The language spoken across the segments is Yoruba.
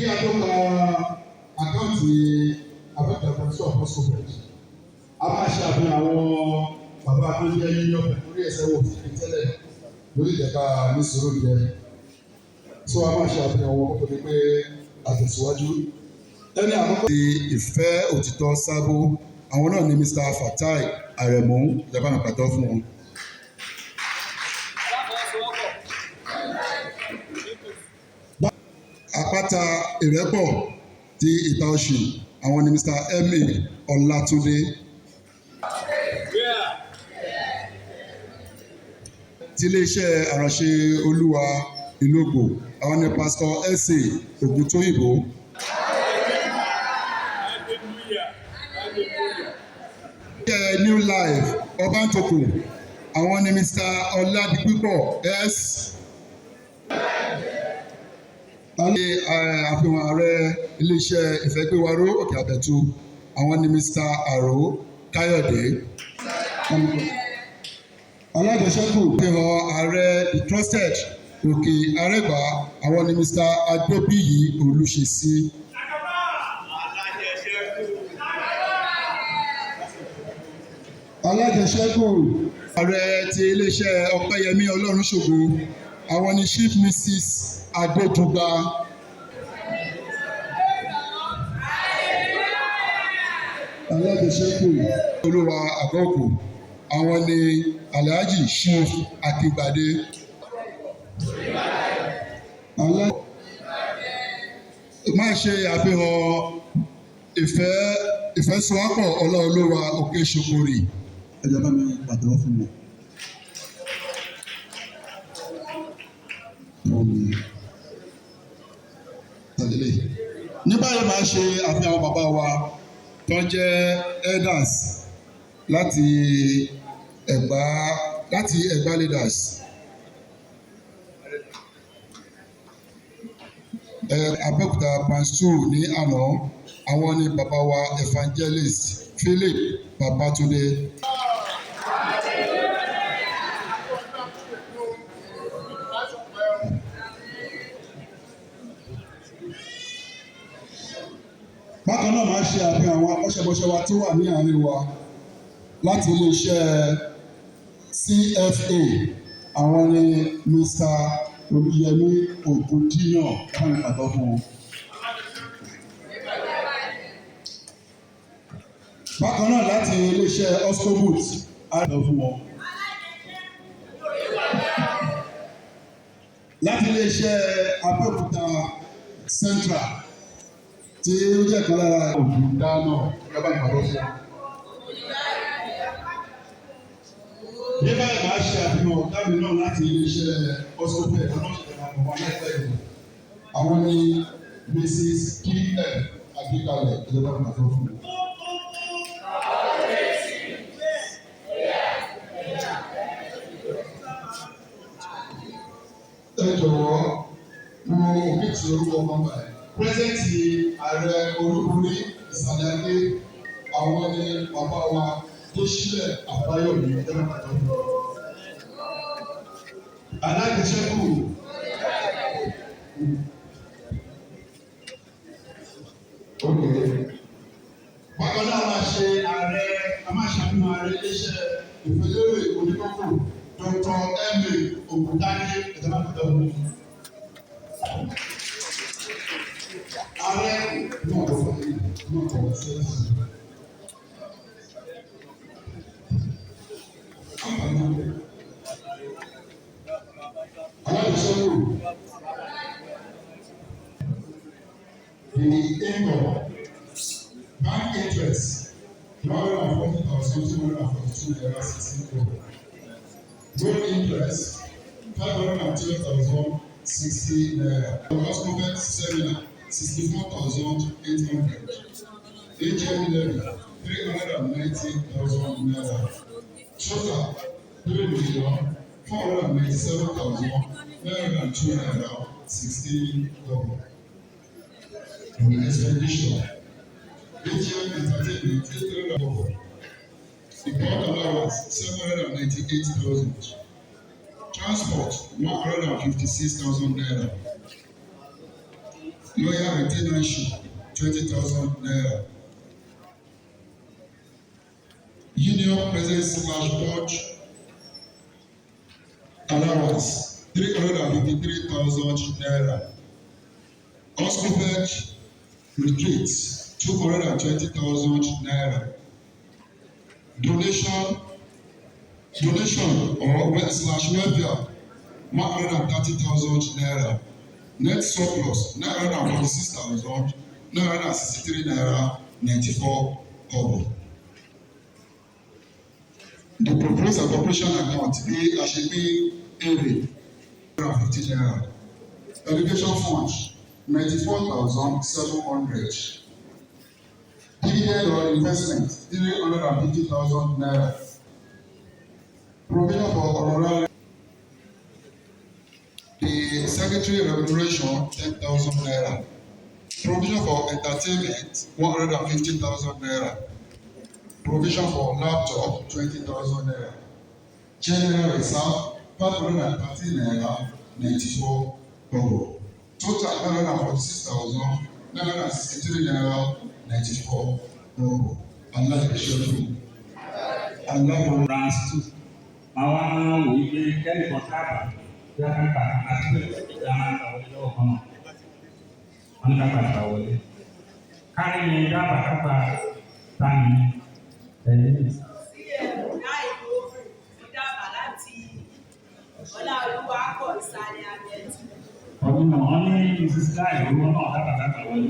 Kí a tó ka account Abẹ́òkúta Branch of Oscobet, a máa ṣe àfihàn àwọn bàbá tó jẹ́ union lórí ẹsẹ̀ wò sí tẹ́lẹ̀ lórí ìjẹ̀ka ní sùúrù jẹ. So a máa ṣe àfihàn wọn kó tó di pé àtẹ̀síwájú. Ẹni àkọ́kọ́ ti ìfẹ́ òtítọ́ sábó, àwọn náà ni Mr. Fatai Aremu, ìjọba mi pàtó fún wọn. Àpáta Ìrẹ́pọ̀ ti Ìta Ọ̀sìn, àwọn ni Mr. M.A. Ọlátúndé. Ti iléeṣẹ́ àránṣe Olúwa Ìlógbò, àwọn ni Pastor S.A. Ògúntóyìnbó. Iléeṣẹ́ New Life Ọbántòkò, àwọn ni Mr. Ọládipúpọ̀ S. Alẹ́ àfihàn ààrẹ iléeṣẹ́ Ìfẹ́gbéwaró Òkè Àbẹ̀tú, àwọn ni Mr. Àró Káyọ̀dé. Alájọṣẹ́kù fihàn ààrẹ The Trusted Òkè Arẹ́gbá, àwọn ni Mr. Adébíyì Olúṣesí. Alájọṣẹ́kù ààrẹ ti iléeṣẹ́ Ọpẹ́yẹmí Ọlọ́runṣògo, àwọn ni Chief Mrs. Adédùgbà. Alájọṣẹ́kù Olúwa Àgọ́kù, àwọn ni Alhaji Chief Akíngbadé. Máa ṣe àfihàn ìfẹ́ ìfẹ́sowápọ̀ Ọláolúwa Òkè Ṣokòrì. Ẹ jẹ́ bá mi pàtẹ́wọ́ fún wọn. Ní báyìí máa ṣe àfihàn bàbá wa tó ń jẹ́ elders láti Ẹ̀gbá, láti Ẹ̀gbá leaders. Abẹ́òkúta Branch 2 ní àná, àwọn ni bàbá wa Evangelist Philip Babatunde. Bákan náà máa ṣe àfihàn àwọn akọ́ṣẹ́mọṣẹ́ wa tó wà ní àárín wa láti iléeṣẹ́ CFA, àwọn ni Mr. Olúyẹmí Ògúndíyàn, báwọn ìpàtọ́ fún wọn. Bákan náà láti iléeṣẹ́ Oscobut, a lọ fún wọn. Láti iléeṣẹ́ Abẹ́òkúta Central tí ó jẹ́ kan lára Ògúndáná, báwọn ìpàtọ́ fún wọn. Ní báyìí máa ṣe àfihàn ọ̀gá mi náà láti iléeṣẹ́ Oscobet, àwọn náà ṣe àwọn aláìpẹ́ yìí. Àwọn ni Mrs. P.F. Àgbékalẹ̀, ìjọba ìpàtọ́ fún wọn. Ẹ jọ̀wọ́ wo òbí tí orúkọ nọ́mbà ẹ̀. Pírẹ́sẹ̀ntì ààrẹ olúborí Ìsàlẹ̀ Adé, àwọn ni bàbá wa tó sílẹ̀ Àbáyọ̀mí, ìjọba ìpàtọ́ fún wọn. Alájẹsẹ́kù. Bákan náà máa ṣe ààrẹ, a máa ṣàfihàn ààrẹ iléeṣẹ́ ìfẹ́lérè oníkókò Dr. M.A. Ògúndádé, ìjọba ìpàtọ́ fún wọn. Ààrẹ náà kọ̀ fún mi, náà kọ̀ wá sí ẹ̀sìn. Alájọṣẹ́kù. The income, bank interest, 140,242 naira 16 kobo. Loan interest, 512,060 naira. Oscobet seminar, 64,800. AGM levy, 390,000 naira. Total, 3,497,902 naira 16 kobo. Expenditure. AGM entertainment, 800 kobo. The board allowance, 798,000. Transport, 156,000 naira. Lawyer retainership, ₦20,000. Union president/board allowance, ₦353,000. OSCOPED retreat, ₦220,000. Donation or /welfare, ₦130,000. Net surplus, ₦946,963.94. The proposed appropriation account, bí a ṣe pín èrè, ₦50. Education fund, 94,700. Dividend on investment, ₦350,000. Provision for honorary, the secretary remuneration, ₦10,000. Provision for entertainment, ₦150,000. Provision for laptop, ₦20,000. General reserve, ₦513.94. Total, ₦946,963.94. Aláìṣẹ́gun aláwọ̀. Branch two máa wá wò ó pé kẹ́nìkan sábà bí a kan gbà àti pé ìyá máa ń gbà wọlé lọ́wọ́ kan náà, wọ́n ní ká gbà gbà wọlé kárí ni dábàá ká gbà tani ẹ̀yìn. CM Láìwo mo dábàá láti Ọláolúwa kọ̀ ìsàlẹ̀ Àbẹ̀tù. Ọdún náà wọ́n ní Mrs Láì owó náà dábàá ká gbà wọlé.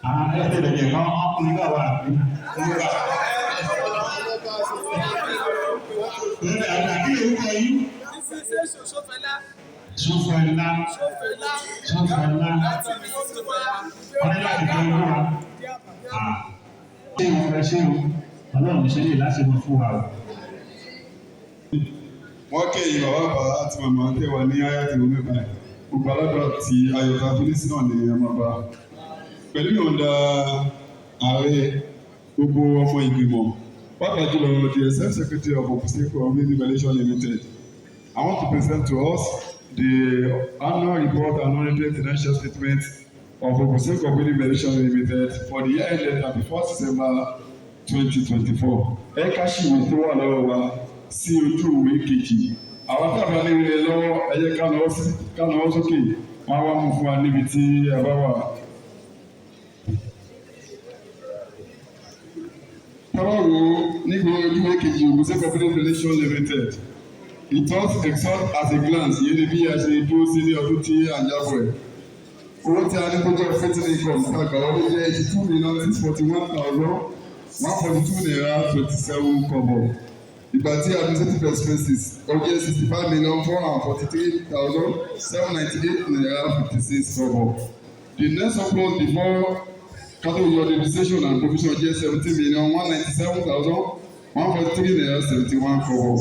Àwọn ẹgbẹ́ ìdẹ̀jẹ̀ kan ọkùnrin náà wà ní owó rà. Lórí àgbà kí lorúkọ yín? Ṣófẹ́lá. Ṣófẹ́lá. Ṣófẹ́lá. Ṣófẹ́lá. Láti fi Olúwa. Wọ́n ní láti fi Olúwa. Ṣé o ẹ ṣé o? Ọlọ́run ṣe lè láti mọ fún wa o. Wọ́n kẹ́yìn bàbá bàbá àti màmá tẹ̀ wá ní ayáàtì omi báyìí. Gbogbo aládùúrà tí ayọ̀tà fínísì náà ní ẹ máa bá. Pẹ̀lú ìyọ̀ǹda ààrẹ, gbogbo ọmọ ìgbìmọ̀, pàápàá jùlọ the self secretary of Ogun State Community Foundation Limited, I want to present to us the annual report and audited financial statement of Ogun State Community Foundation Limited for the year ended 31 December 2024. Ẹ ká ṣìwé tó wà lọ́wọ́ wa sí ojú ìwé kejì. Àwọn tábà ní ilé lọ́wọ́, ẹ jẹ́ ká náwó sókè, wọ́n á wá mú fún wa níbi tí ẹ bá wà. Tábà wo níbi ojú ìwé kejì, Ogun State Community Foundation Limited, it was exalt at a glance. Yìí ni bí a ṣe dúró sí ní ọdún tí à ń jábọ̀ ẹ̀. Owó tí a ní tó jẹ́ operating income tá a gbà wọlé jẹ́ ₦82,641,142.27. Ìgbà tí administrative expenses ó jẹ́ ₦65,443,798.56. The net surplus before capital yọ depreciation and provision jẹ́ ₦17,197,143.71.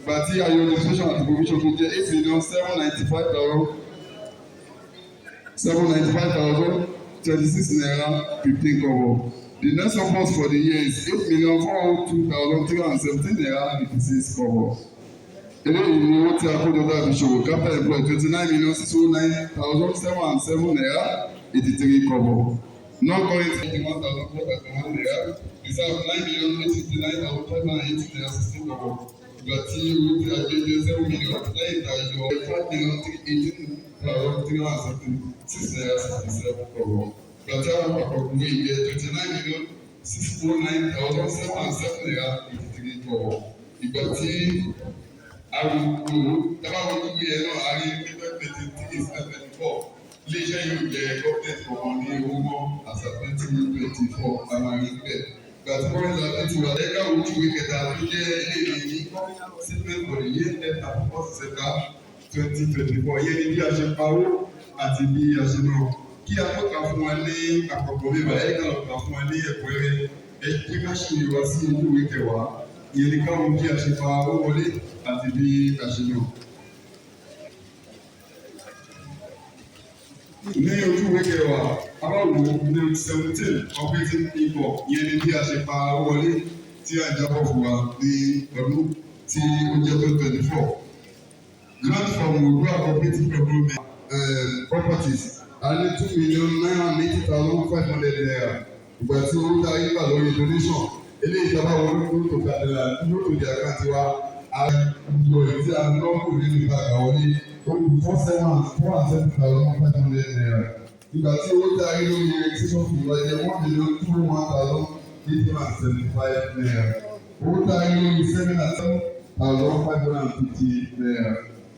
Ìgbà tí a yọ depreciation and provision tó jẹ́ ₦8,795,026.15. The net surplus for the year is ₦8,402,317.56. Eléyìí ni owó tí a kó jọ tá a fi ṣòwò. Capital employed, ₦29,609,707.83. Non-current, ₦81,431. Reserve, ₦9,859,580.16. Ìgbà tí owó tí a gbé jẹ́ 7 million lẹ́yìn tá a yọ ₦5,318,376.67. Ìgbà tí àwọn àpapọ̀ owó yìí jẹ́ ₦29,609,707.83. Ìgbà tí arúgbó tábàwọn gbogbo yẹn náà, a rí ní 2023-2024, iléeṣẹ́ yóò jẹ gọ́ọ̀mẹ̀ntì kọ̀ọ̀kan ní owó mọ́ àṣà 2024, a máa rí bẹ́ẹ̀. Ìgbà tí wọ́n lọ láti wà lẹ́ka ojú ìwé kẹta tó jẹ́ ilé ìwé statement for the year end 31 December 2024, yẹn ni bí a ṣe pawó àti bí a ṣe náà. Kí a tó kà fún wa ní àpapọ̀ bíbá ẹ̀ ká lọ kà fún wa ní ẹ̀kúnrẹ́rẹ́, ẹ jẹ́ ká ṣe ìwà sí ojú ìwé kẹwàá. Ìyẹn ni káwọn bí a ṣe pa owó wọlé àti bí a ṣe náà. Ní ojú ìwé kẹwàá, a bá wò ó ní 17, operating income, ìyẹn ni bí a ṣe pa owó wọlé tí a jábọ̀ fún wa ní ọdún tí ó jẹ́ 2024. Grant from Odua Cooperative Development Properties. A ní ₦2,980,500. Ìgbà tí owó tá a rí gbà lórí donation, eléyìí tá a bá wọlé lóòótọ́ lóòótọ́ di account wa, a yọ èyí tí a ná kù nínú ìta àgbàwọlé, ó kù four seven four and ₦7,500. Ìgbà tí owó tá a rí lórí registration fee wa jẹ́ ₦1,021,875. Owó tá a rí lórí seminar, ₦7,550.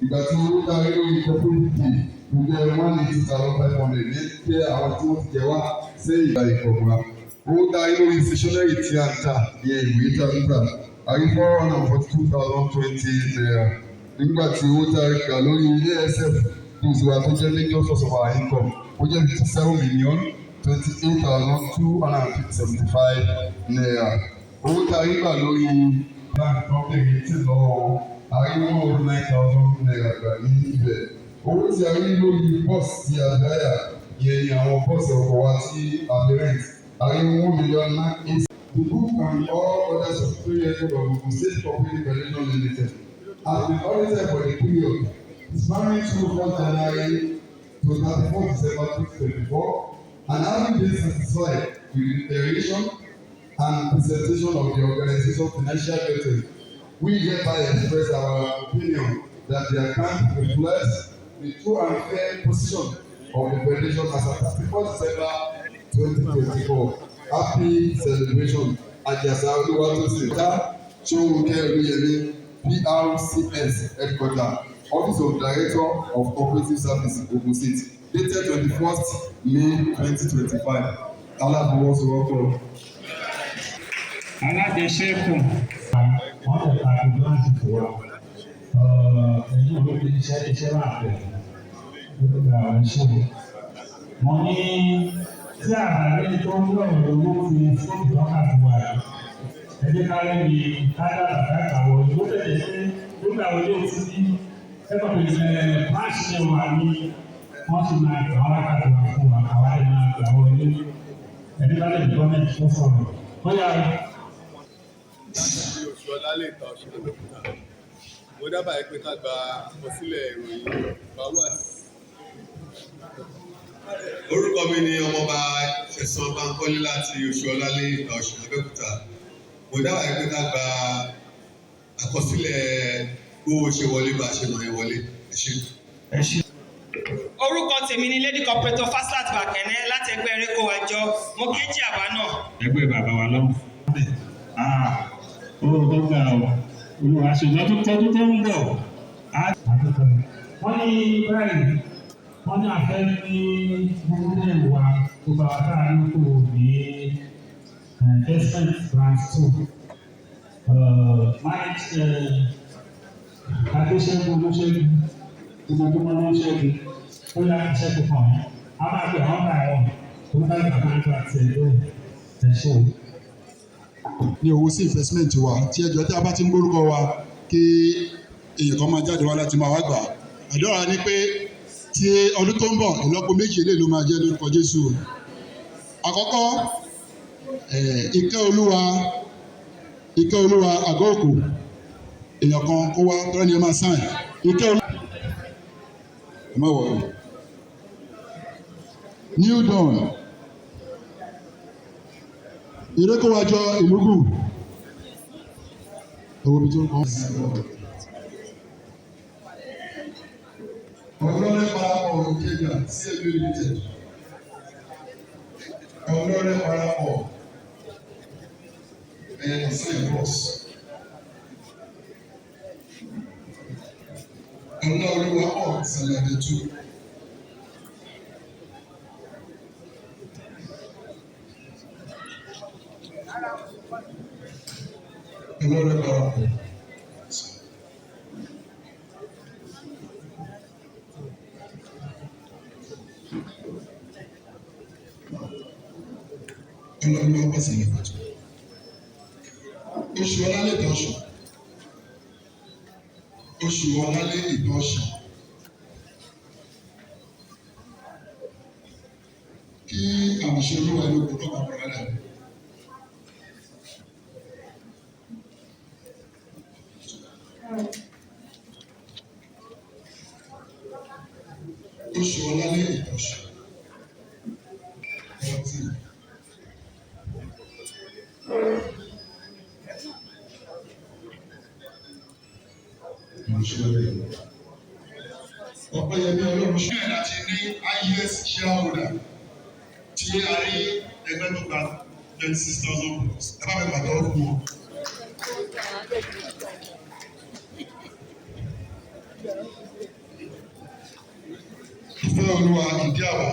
Ìgbà tí owó tá a rí lórí corporate fee tó jẹ́ 180,500 ní jẹ́ àwọn tí wọ́n ti jẹ wá sí ìgbà ìkọ̀ọ̀kan. Owó tá a rí lórí stationery tí a ń tà ní ìwé tí a ń tà, a rí ₦442,020. Nígbà tí owó tá a rí gbà lórí ASF dues wa tó jẹ́ major source of our income, ó jẹ́ ₦57,028,275. Owó tá a rí gbà lórí bank tó ń bèrè tí lọ́wọ́ wọn, a rí ₦109,000 gbà ní ibẹ̀. Owó tí a rí lórí bọ́ọ̀sì tí a dáyà yẹn ni àwọn bọ́ọ̀sì ọkọ̀ wa tí a fi rent, a rí 1 million 98. The book and all other subsidiary record of Ogun State Cooperative Federation Limited has been audited for the period spanning through 1 January to 34 December 2024, and having been satisfied with the preparation and presentation of the organization financial statement, we hereby express our opinion that the account reflects the true and fair position of the federation as at 31 December 2024. Happy celebration. Ajasa Olúwatósìn dá Ṣóhùnkẹ́ Olúyẹmí, PRCS headquarter, Office of Director of Cooperative Service, Ogun State, dated 21st May 2025. Aláfọwọ́sowọ́pọ̀. Alájẹsẹ́kù. Wọ́n lè ta gbogbo àsìkò wa ẹ̀yìn olóògbé iṣẹ́ iṣẹ́ máa bẹ̀rẹ̀ lórí àwọn iṣẹ́ mi. Mo ní tí àbálẹ́ tó ń lọ owó ti fóònù wákàtí wa yìí. Ẹ jẹ́ ká lẹ́bi kájà bàbá ìkàwọ́ ìlú tẹ̀lé pé nígbà wo lè ti ní ẹ̀kọ́ pé ẹ̀ branch ní wà ní wọ́n sì máa gbà wákàtí wa fún wa, àwa lè máa gbà wọlé. Ẹni bá lè ní gọ́ọ̀mẹ̀ntì tó sọ̀rọ̀. Bóyá Láti oṣù ọlálẹ ìta ọ̀ṣun Abẹ́òkúta, mo dábàá pé ká gba àkọsílẹ̀ ìròyìn bawat. Orúkọ mi ni Ọmọọba Ṣẹ̀san Bankole láti oṣù ọlálẹ ìta ọ̀ṣun Abẹ́òkúta. Mo dábàá pé ká gba àkọsílẹ̀ gbówó ṣe wọlé, bá a ṣe nà ẹ wọlé. Ẹ ṣé. Ẹ ṣe. Orúkọ tèmi ni Lady Cooperator Faslat Bakene láti ẹgbẹ́ Erékòwájọ. Mo kéjì àbá náà. Ẹgbẹ́ bàbá wa lọ́wọ́. Ó tó gbà ó, olùwà ṣùgbọ́n tó tọ́jú tó ń bọ̀. Wọ́n ní báyìí, wọ́n ní àfẹ́ ní gbogbo ìwà gbogbo àwọn tá a ní kò ní investment branch two manage Adéṣẹ́gun Olóṣèlú gbogbo ló ń ṣẹ́gun ó yá iṣẹ́ tó kàn yín. A máa pè àwọn bá wọn tó bá gbà máa gbà tiẹ̀ lóhùn. Ẹ ṣé o. Ní owó sí investment wa tí ẹjọ́ tí a bá ti ń gbórúkọ wa kí èèyàn kan máa jáde wá láti máa wá gbà á. Àdúrà ni pé tí ọdún tó ń bọ̀, ìlọ́po méjì eléyìí ló máa jẹ́ lórúkọ Jésù o. Àkọ́kọ́, Ìkẹ́ Olúwa, Ìkẹ́ Olúwa àgọ́ òkú, èèyàn kan kó wá tọ́lá ni ẹ máa sign. Ìkẹ́ Olúwa, ẹ má wọ̀rọ̀. New Dawn, Ìrékọ́wájọ Ìlúgùn, owó ibi tó ń kọ́. Ọlọ́rẹ́ Parapọ̀ Ìkẹjà CMA Limited. Ọlọ́rẹ́ Parapọ̀, ẹ̀yẹ sign boss. Ọláolúwa ọ̀ Sàlàdẹ̀tù. Ọlọ́rẹ́ Parapọ̀. Ọláolúwa pọ̀ Sàlàdẹ̀tù. Oṣù ọlálẹ̀ ìtọ́ṣù. Oṣù ọlálẹ̀ ìtọ́ṣù. Kí àwọn ṣe olúwa ẹni okùn náà máa múra lẹ̀. Oṣù ọlálẹ̀ ìtọ́ṣù. ṣe lọ́wọ́ yìí. Ọ̀pẹ̀yẹmí Ọlọ́run ṣe é láti ní highest shareholder tí a rí ẹgbẹ́ tó gba 26,000 plus. Ẹ bá mi pàtẹ́wọ́ fún wọn. Ìfẹ́ Olúwa ìdí àbá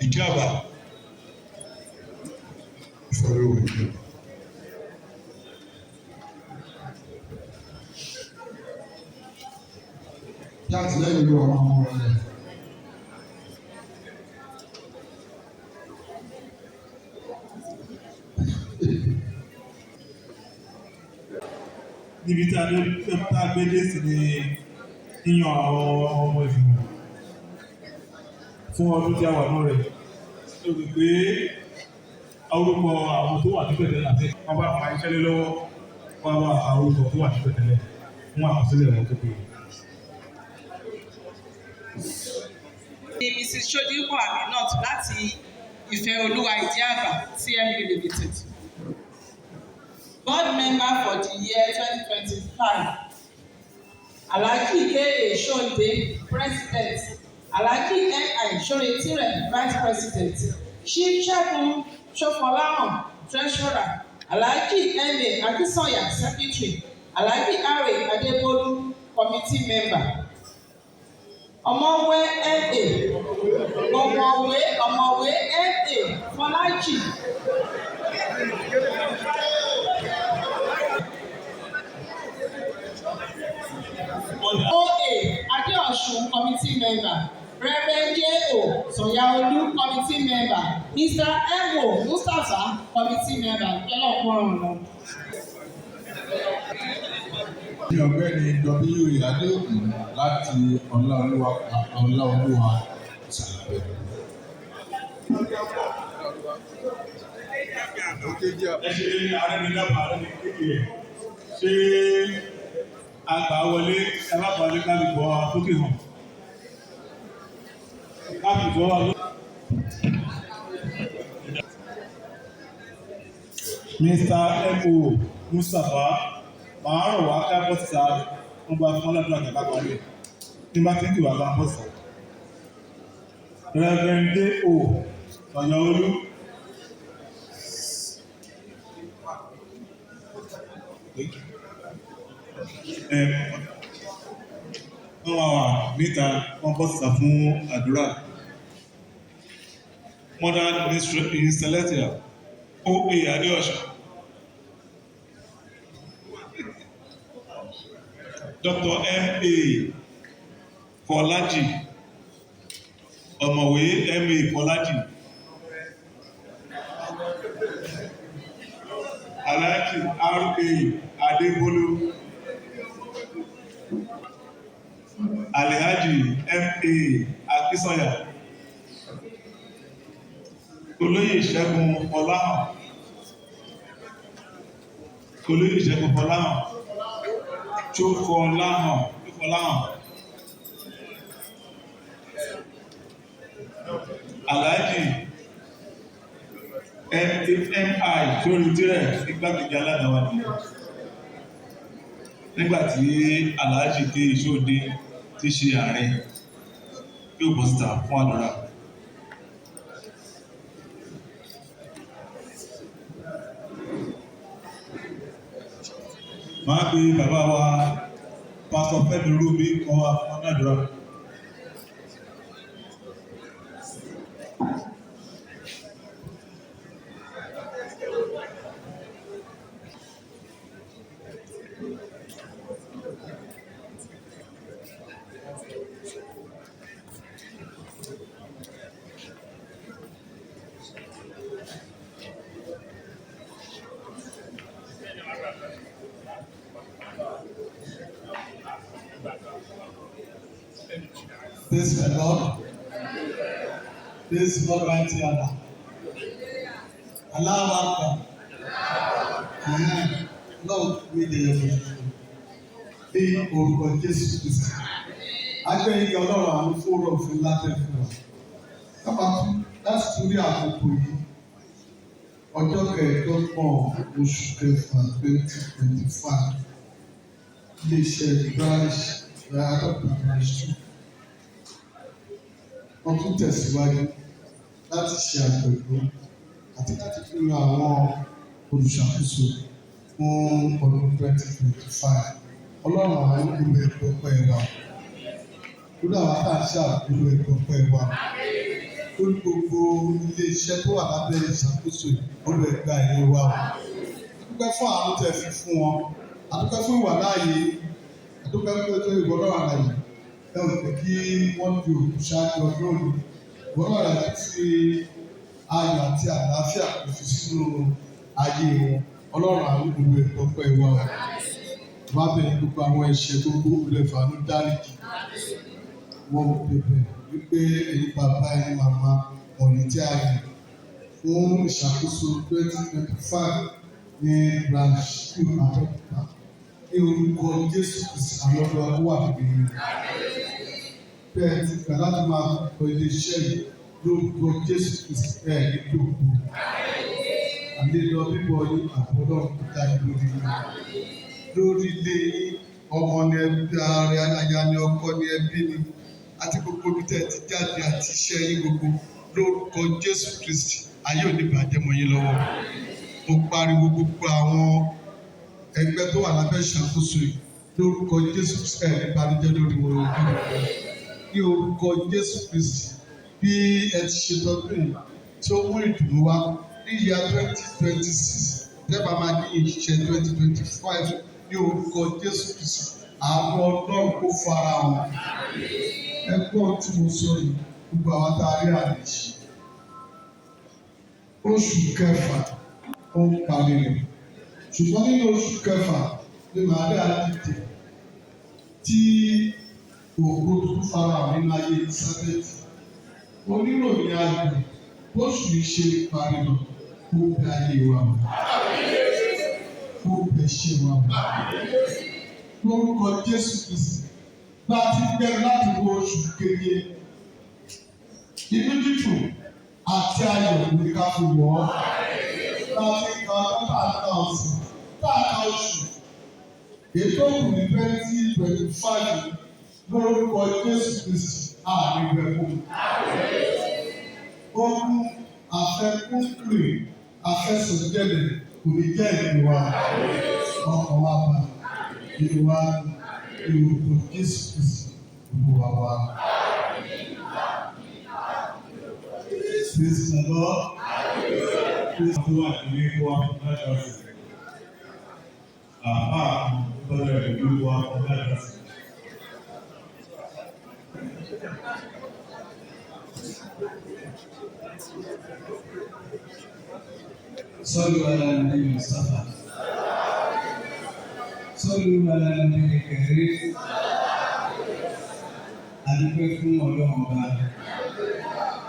ìdí àbá ìfẹ́ Olúwa ìdí àbá. Bí àtìlẹ́yìn Olúwa máa mú ọ lẹ. Níbi tí a dé tá a gbé dé sí ni yíyan àwọn ọmọ ìgbìmọ̀ fún ọdún tí a wà náà rẹ̀. Ó rò pé orúkọ àwọn tó wà níbẹ̀ tẹ́lẹ̀ àti wọ́n bá fa iṣẹ́ lé lọ́wọ́, wọ́n wá orúkọ tó wà níbẹ̀ tẹ́lẹ̀ fún àkọsílẹ̀ wọn tó péye. Ni Mrs. Sodipo Aminat láti Ìfẹ́ Olúwa Ìdí-Àbá TMU Limited. Board member for the year 2025. Alhaji K.A. Sonde, President. Alhaji M.I. Soretire, Vice President. Chief Segun Sofolahan, Treasurer. Alhaji M.A. Akínsànyà, Secretary. Alhaji R.A. Adébólú, Committee Member. Ọ̀mọ̀wé M.A. Ọ̀mọ̀wé M.A. Fọlájì. O.A. Adéọ̀sùn, Committee Member. Reverend J.O. Sanyaolu, Committee Member. Mr. M.O. Mustapha, Committee Member. Ọlọ́run lọ. Ní ọ̀gbẹ́ni W. Adéòkun láti Ọláolúwa Ọláolúwa Ìsàlàbẹ̀. Ẹ ṣe ààrẹ mi dábàá ààrẹ mi kékeré ṣé àgbà wọlé ẹ má wọlé ká fi bọ́ sókè hàn ká fi bọ́ wa lókè. Mr. M.O. Mustapha, màá rọ̀ wá ká bọ́ síta, wọ́n bá fún ọlọ́dún àgbà parí ẹ̀ ní bá ti ń kìwà bá bọ́ síta. Reverend D.O. Sanyaolu. Wọ́n wà wà níta, wọ́n bọ́ síta fún àdúrà. Modern Ministry in Celestia, O.A. Adeosun. Dr. M.A. Fọlájì, Ọ̀mọ̀wé M.A. Fọlájì. Alhaji R.A. Adébólú. Alhaji M.A. Akínsànyà. Olóyè Ṣẹ́gun Fọláhàn. Olóyè Ṣẹ́gun Fọláhàn. Tó Fọláhàn. Tó Fọláhàn. Alhaji M.I. Sórí-Tirẹ̀, igbákejì alága wa nìyẹn. Nígbà tí Alhaji K. Sóde ti ṣe ààrẹ, yóò bọ́ síta fún àdúrà. Máa pe bàbá wa Pásítọ̀ Fẹ́mi Rúbí kan wá fún àdúrà. Praise the Lord. Praise Lord mighty Allah. Allahu Akbar. Lord mi lè yẹ ní orúkọ Jésù Kristi. Agbẹ́yìnká Ọlọ́run àánú fún ọ̀rọ̀ òfin látẹ̀ fún wa. Kápá tún láti tún rí àkókò yìí. Ọjọ́ 25 oṣù kẹfà 2025. Iléeṣẹ́ branch Abẹ́òkúta branch two. Wọ́n tún tẹ̀síwájú láti ṣe àjọ̀dún àti láti fi ran àwọn olùṣàkóso fún ọdún 2025. Ọlọ́run àwọn olú ẹ̀kọ́ pẹ́ wa. Lórí àwọn tá à ń ṣe àbúrò ẹ̀kọ́ pẹ́ wa. Lórí gbogbo ilé-iṣẹ́ tó wà lábẹ́ ìṣàkóso yìí, olú ẹ̀gbá ẹ̀yẹ wa o. A dúpẹ́ fún àánú tẹ́ fi fún wọn. A dúpẹ́ fún ìwà láàyè. A dúpẹ́ pé tó ìwọ náà àlàyé. Ẹ ò jẹ́ kí wọ́n di òkú ṣáájú ọdún òní. Ìwọ náà àlàyé fi ayọ̀ àti àlàáfíà kò fi sínú ayé wọn. Ọlọ́run àwọn olú ẹ̀kọ́ pẹ́ wa o. Wá bẹ̀rẹ̀ gbogbo àwọn ẹ̀ṣẹ̀ gbogbo olùfàánú dáríjì. Wọ́n bẹ̀bẹ̀ wípé ẹ̀yin bàbá ẹ̀yin màmá wọ̀nyí tí a yàn fún ìṣàkóso 2025 ní branch two Abẹ́òkúta. Ní orúkọ Jésù Kristi àwọn ọdún wa kó wà níbi yìí. Bẹ́ẹ̀ ti gbà láti máa kọ ilé-iṣẹ́ yìí lórúkọ Jésù Kristi ẹ̀ ní dòkú. Àlelọ bíbọ̀ yín àbọ̀ Ọlọ́run kó dájú lórí yín. Lórí ilé yín, ọmọ ni ẹbí, ara aya ni ọkọ ni ẹbí ni àti gbogbo ibi tẹ́ ẹ ti jáde àti iṣẹ́ yín gbogbo lórúkọ Jésù Kristi ayé ò ní bàjẹ́ mọ́ yín lọ́wọ́. Mo pariwo gbogbo àwọn ẹgbẹ́ tó wà lábẹ́ ìṣàkóso yìí lórúkọ Jésù Kristi ẹ̀ ní ìbànújẹ́ lórí wọn ní orúkọ Jésù Kristi bí ẹ ti ṣe tọdún yìí tí ó mú ìdùnnú wá ní ìyá 2026 lẹ́bàá máa ní ìṣe 2025 ní orúkọ Jésù Kristi àánú Ọlọ́run kó fara hàn. Ẹgbọ́n tí mo sọ yìí gbogbo àwọn tá a rí àlejò oṣù kẹfà ó ń parí rẹ̀ ṣùgbọ́n nínú oṣù kẹfà ni màá dìde tí ògo tuntun fara hàn nínú ayé Elizabeth. Oníròyìn ayọ̀ bóṣù yìí ṣe parí lọ kó bẹ ayé wa wò, kó bẹ ṣe wa wò. Lórúkọ Jésù Kristi bá a ti gbẹrù láti wọ oṣù keje inú dídùn àti ayọ̀ ní ká fi wọ̀ ọ́. Bá a ti ka ọdún tá a ka ọ̀sìn tá a ka oṣù ètò òkú ní 2025 lórúkọ Jésù Kristi àárín rẹ̀ kù. Ogun àfẹkúnkìrì àfẹsọ̀jẹ̀lẹ̀ kò ní jẹ́ ìpè wa. Ọkàn wa bá ìlú wa ní orúkọ Jésù Kristi Olúwa wa. Praise the Lord. Praise tó wà nílé kó wá fún ládàásì. Àbá tọ́jú ẹ̀ ló wá fún ládàásì. صلوا على النبي المصطفى صلوا على النبي الكريم. Adúpẹ́ fún Ọlọ́run ọba,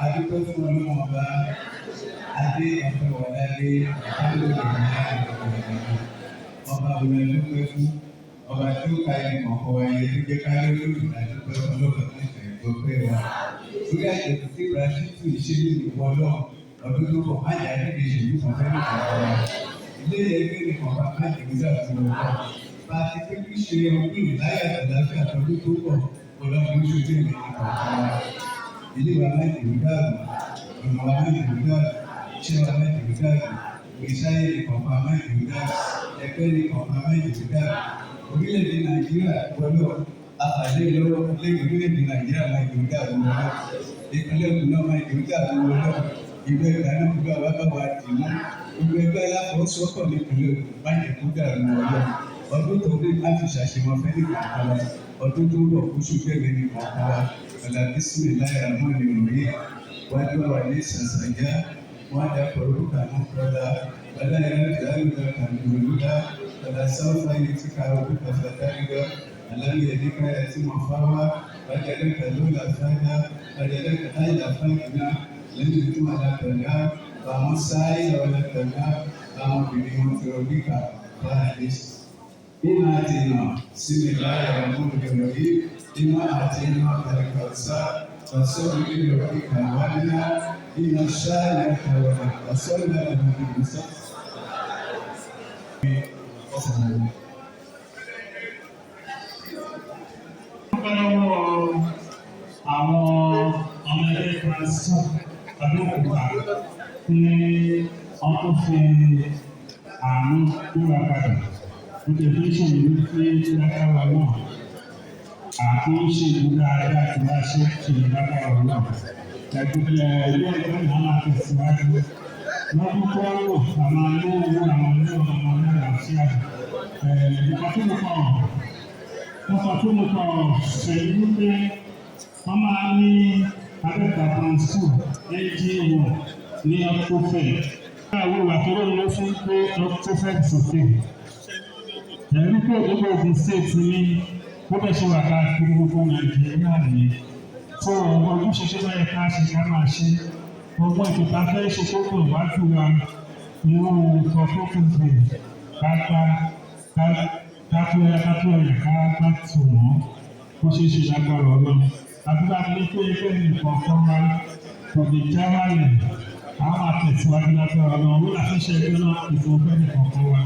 adúpẹ́ fún Ọlọ́run ọba, adé ọpẹ́ wọlé alhamdulilayi ọba òun adúpẹ́ fún ọba tí ó ka ẹni kọ̀ọ̀kan wa yẹ tó jẹ́ ká lórí adúpẹ́ fún ọlọ́pàá tó ń gbọ́ pẹ́ wa lórí àjẹkù tí Rashidi ìṣèlú ìwọ náà ọdún tó bọ̀ má jà níbi ìṣèlú kan fẹ́ nìkan kan wa ilé ẹgbẹ́ nìkan bá má jẹ́ nígbà tó wọ́n kọ́ bá a ti pé kí ṣe ọdún ìláyà àtàláfíà tọdún tó bọ̀ ọlọ́run oṣù tó ìlú nìkan kan wa ilé wa má jẹ́ nígbà ọ̀nà wa má jẹ́ nígbà iṣẹ́ wa má jẹ́ nígbà ìgbésáyé nìkan kan má jẹ́ nígbà ẹgbẹ́ nìkan kan má jẹ́ nígbà orílẹ̀-èdè Nàìjíríà gbọ́dọ̀ àfàlẹ́ lọ́wọ́ lẹ́yìn orílẹ̀-èdè Nàìjíríà má jẹ́ nígbà lọ́wọ́ ìpínlẹ̀ Ògùn náà má jẹ́ nígbà lọ́wọ́ ìlú ẹgbẹ́ náà gbogbo àwọn bá wa dì mú gbogbo ẹgbẹ́ aláfọwọ́sowọ́pọ̀ nípìnlẹ̀ Ògùn má jẹ́ kó dàrú ọlọ́ ọdún tó dé má fi ṣàṣemọ fẹ́ nìkan kan wa ọdún tó bọ̀ kó ṣojú ẹ̀mí nìkan kan wa ọ̀là bísímì láyà mọ́ ni òye wájú wà ní sàṣàjá wọn á dàpọ̀ orúkọ àwọn kọ́lá ọ̀là ìrántí ayọ̀dà kàmí olúdá ọ̀là sáfà yìí tí ká orúkọ fàtàrígà alámi ẹ̀dínkà ẹ̀ tí mo fá wá wájà lẹ́kà lọ́lá fáyà wájà lẹ́kà láyà fáyà lẹ́yìn tó máa dàgbà àwọn sáyé ọ̀làdàgbà àwọn obìnrin wọn ti rọbí kà báyìí. Iná àti iná sími láyà ọmọ ìrọ̀ yìí, iná àti iná àlùkàṣà, pàṣẹ ìrọ̀ kíkà wáyé, iná sáyà kàwé, pàṣẹ ìrọ̀ ìrọ̀sá. Branch 2 Abẹ́òkúta tí wọ́n tó fi àánú gbéra padà. Mo tẹ̀ fi ń ṣèlérí pé lágbára náà àtúnṣe ìlú dáadáa tí wàá ṣe ṣe lágbára náà. Ẹgbẹ́ ilé ẹgbẹ́ náà máa tẹ̀síwájú. Lọ́dún tó ń lò, àwọn olówó àwọn olówó àwọn olówó àti nǹkan tó mo kàn nǹkan tó mo kàn ṣe ni wípé wọ́n máa ní Abẹ́òkúta Branch 2 NGO ní October. Àwọn ìwà tó lóun ló fún pé October sókè. Ẹ̀rí pé gbogbo Ogun State ní bó bẹ́ẹ̀ ṣe wà káàkiri gbogbo Nàìjíríà nìyẹn. Tó ojúṣe tó bá yẹ ká ṣe ká máa ṣe. Gbogbo ètò tá a fẹ́ ṣe tó kù wájú wa irú nǹkan tó kù sí ká gbá ká tó ẹyà ká tó ẹyà ká gbá tò wọ́n bó ṣe ṣe lágbára Ọlọ́run. Àdúrà mi pé ẹgbẹ́ nìkan kan wa kò ní já wálẹ̀ a máa tẹ̀síwájú lágbára Ọlọ́run. Owó la fi ṣe ẹgbẹ́ náà ìfowópamọ́ nìkan kan wa.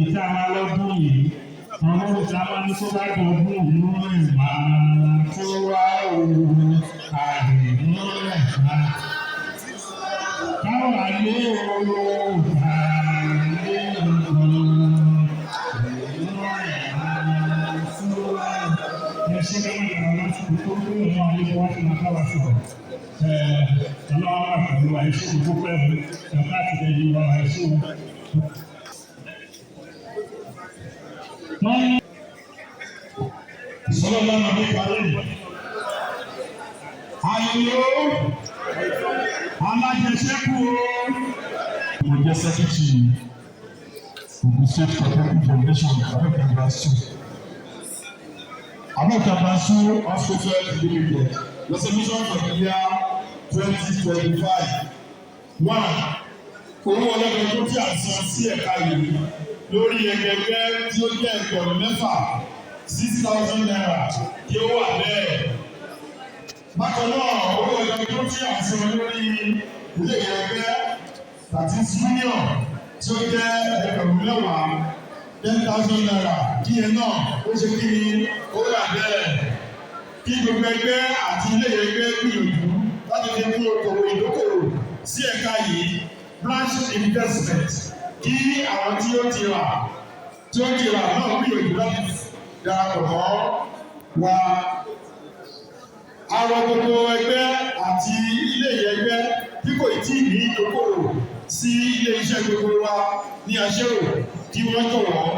Ìta wa lọ́dún yìí àwọn olùta máa ní tó bá gbọdún òun rìn máa tó wá òun àrùn rẹ̀ máa. Káwa lé ooo àlé ooo ẹ ṣe ká má gbàgbọ́ láti kó tó kúrò náà àlejò wá sí máa bá wa sọ̀rọ̀. Ọlọ́run wà pẹ̀lú wa, ẹ ṣé gbogbo pẹ̀lú ẹ̀ka àtìlẹ́yìn wa, ẹ ṣé o. Wọ́n Sọlọ́lá nàbí parí. Ayẹyẹ o, alájẹsẹ́kù o. Mo jẹ́ sẹ́kítì Ogun State Cooperative Foundation Abẹ́òkúta Branch 2. Abẹ́òkúta Branch 2 Hospital Limited resolution for the year 2025. One, owó ọlọ́dọọdún tí a san sí ẹ̀ka yìí lórí ẹgbẹgbẹ́ tí ó jẹ́ 6,000 ₦6,000 kí ó wà bẹ́ẹ̀. Bákan náà, owó ọlọ́dọọdún tí a san lórí ilé ẹgbẹ́ that is union tí ó jẹ́ 10,000 ₦10,000 kí ẹ náà ó ṣe kí ni ó wà bẹ́ẹ̀. Kí gbogbo ẹgbẹ́ àti ilé ẹgbẹ́ gbìyànjú láti fi kún okòwò ìdókòwò sí ẹ̀ka yìí branch investment kí àwọn tí ó ti rà tí ó ti rà náà gbìyànjú láti darapọ̀ mọ́ wa. A rọ gbogbo ẹgbẹ́ àti ilé ẹgbẹ́ tí kò tí ì ní ìdókòwò sí ilé iṣẹ́ gbogbo wa ní aṣẹ́wó kí wọ́n jọ̀wọ́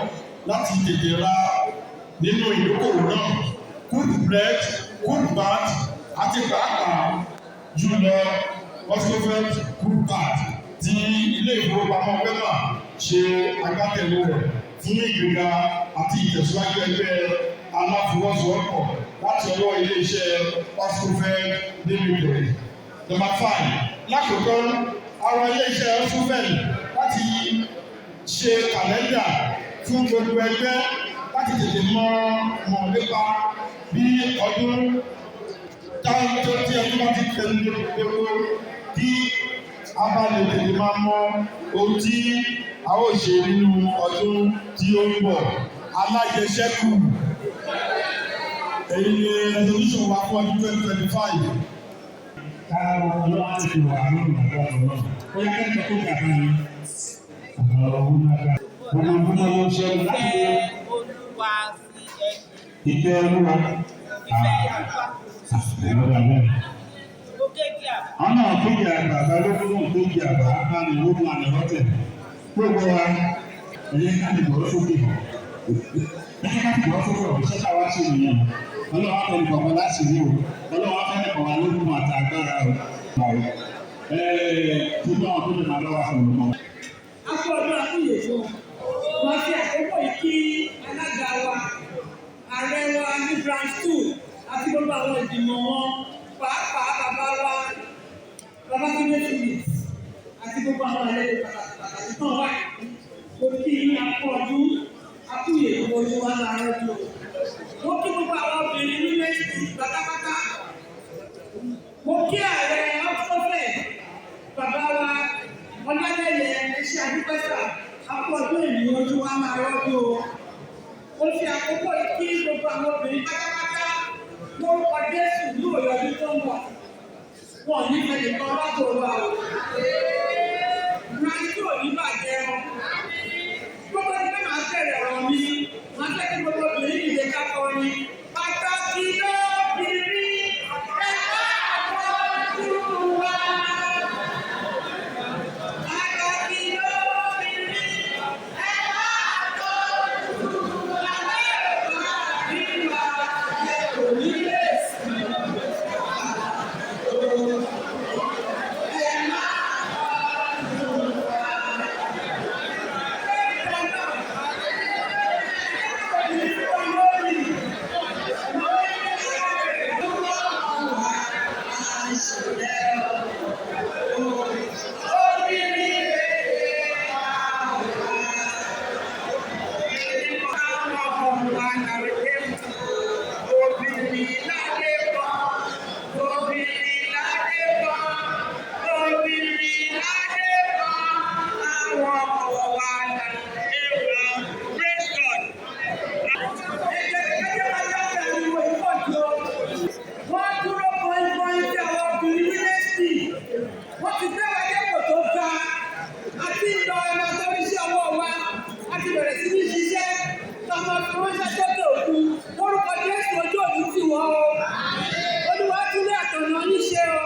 láti tètè ra nínú ìdókòwò náà good bread, good bath àti pàápàá jùlọ Oscofet good card tí ilé ìfowópamọ́ Wema ṣe agbátẹrù rẹ̀ fún ìgbéga àti ìtẹ̀síwájú ẹgbẹ́ aláfọwọ́sowọ́pọ̀ láti ọwọ́ ilé iṣẹ́ Oscofet Limited. Number 5, lákòókò àwọn ilé iṣẹ́ Oscofet láti ṣe kàlẹ́ndà fún gbogbo ẹgbẹ́ láti tètè mọ̀ mọ̀ nípa bí ọdún táwọn tó tí ọdún bá ti tẹnu gbogbo kí a bá lè tètè máa mọ ohun tí a ó ṣe nínú ọdún tí ó ń bọ̀. Alájẹsẹ́kù èyí ni resolution wa fún ọdún 2025. Káwọn ọlọ́run á ti wà lórí ìgbàgbọ́ ọlọ́run. Ó yá kẹ́kọ̀ọ́ tó gbà kan ní. Àwọn ọ̀hún náà gbà. Gbogbo ọdún ló ń ṣe láti Ìfẹ́ Olúwa sí ẹni. ìfẹ́ Olúwa. Ìfẹ́ Olúwa. Àwọn ọ̀dà bẹ́ẹ̀. Mo kéde àbá. Àwọn náà kéde àgbà balógun náà kéde àgbà báni ogun ànàrọ́tẹ̀. Gbogbo wa ẹ̀yẹ ká lè gbọ́ sókè. Ẹ̀yẹ ká lè gbọ́ sókè ọ̀rọ̀ iṣẹ́ táwa ṣe nìyẹn. Ọlọ́run á fẹ́ni kọ̀ọ̀kan láti rí o. Ọlọ́run á fẹ́ni kọ̀ọ̀kan lókun àti agbára o. Tí báwọn tó lè máa bá wa sọ̀rọ̀ mọ́. Akú ọdún akúyèsọ. Wọ́n fi àkókò yìí kí alága wa, ààrẹ wa ní Branch 2 àti gbogbo àwọn ìgbìmọ̀ wọn, pàápàá bàbá wa, Babátúndé Phillips àti gbogbo àwọn àlejò pàtàkì pàtàkì náà wà. Mo kí yín akú ọdún akúyèsọ ojú wa láàárọ̀ jù. Mo kí gbogbo àwọn obìnrin ní méjì pátápátá. Mo kí ààrẹ Oxford, bàbá wa Ọlálẹ́yẹ iṣẹ́ àdúpẹ́sà akú ọdún ènìyàn ojú wa máa rọ́jú o. Mo fi àkókò yìí kí gbogbo àwọn obìnrin pátápátá lórúkọ Jésù ní òye ọdún tó ń bọ̀. Wọn ò ní fẹ́ nìkan rọ́pò wa o. Branch two ò ní bàjẹ́ o. Gbogbo ẹni pé màá bẹ̀rẹ̀ ọ̀rọ̀ mi, màá fẹ́ kí gbogbo obìnrin dìde ká kọrin. Pàtàkì lóbìnrin, ẹ máa tọ́jú wa. Pàtàkì lóbìnrin, ẹ máa tọ́jú wa. Bẹ́ẹ̀ bá rí wa, ẹ kò ní lè sùn. Ẹ máa tọ́jú wa. Praise God. Wọ́n dúró pọ́npọ́n tí àwọn obìnrin wílẹ́sì. Wọ́n ti gbé wa dépò tó ga. A ti ń lọ ẹ̀rọ àtọ́ríṣẹ́ ọwọ́ wa. A ti bẹ̀rẹ̀ sí ní ṣiṣẹ́. Tọmọ fi ránṣẹ́ sókè òkun. Lórúkọ Jésù ojú òní tì wọ́n o. Olúwa túlé àtọ̀nà oníṣẹ́ o.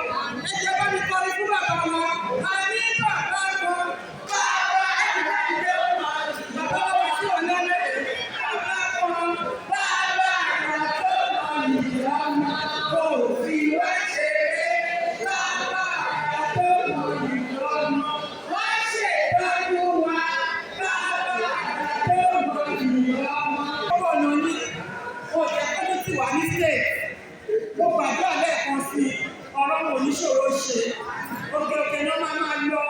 Ẹ jẹ́ bá mi kọrin fún bàbá wa. A ní bàbá kan. Bàbá ẹ ti bá mi dé o. Bàbá wa sí ọ̀nà lẹ́yìn. Bàbá kan. Bàbá kan tó mọ ìyá kò fi wá ṣeré. Bàbá kan tó mọ ìyá wá ṣètọ́jú wa. Bàbá kan tó mọ ìyá. Ọ̀pọ̀ ọ̀nà ni ọ̀jẹ̀ kọ́dún ti wà ní state. Mo gbàdúrà lẹ́ẹ̀kan sí i, ọ̀rọ̀ wọn ò ní ṣòro ṣe. Òkè òkè ni wọ́n máa máa lọ,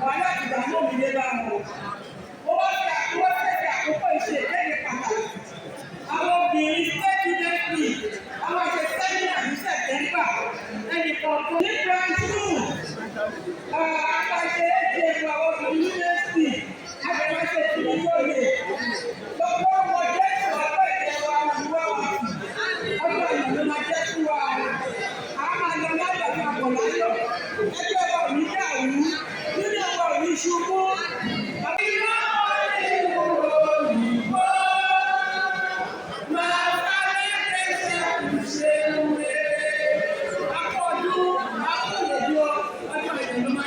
wàhálà àti ìdààmú òbí lé bá wọn. Mo wá fi àkókò fẹ́ẹ́ àkókò ìṣe ìkéde pàtàkì. Àwọn obìnrin state union league, àwọn àṣẹ sẹ́mínà ní Sẹ̀tẹ́mbà, ẹnì kọ̀ọ̀kan ní branch two, àpàṣẹ ATM àwọn obìnrin university, àgbàṣe tìmíjọ́lè. Gbogbo ọmọ Jésù ọgbẹ́ ìjẹun àwọn ìwà wa. Ọjọ́ ìlú ló máa jẹ́ fún wa. A máa lọ láyọ̀ àti àbọ̀ láyọ̀. Ẹgbẹ́ wa ò ní dàrú. Nínú wa ò ní ṣubú.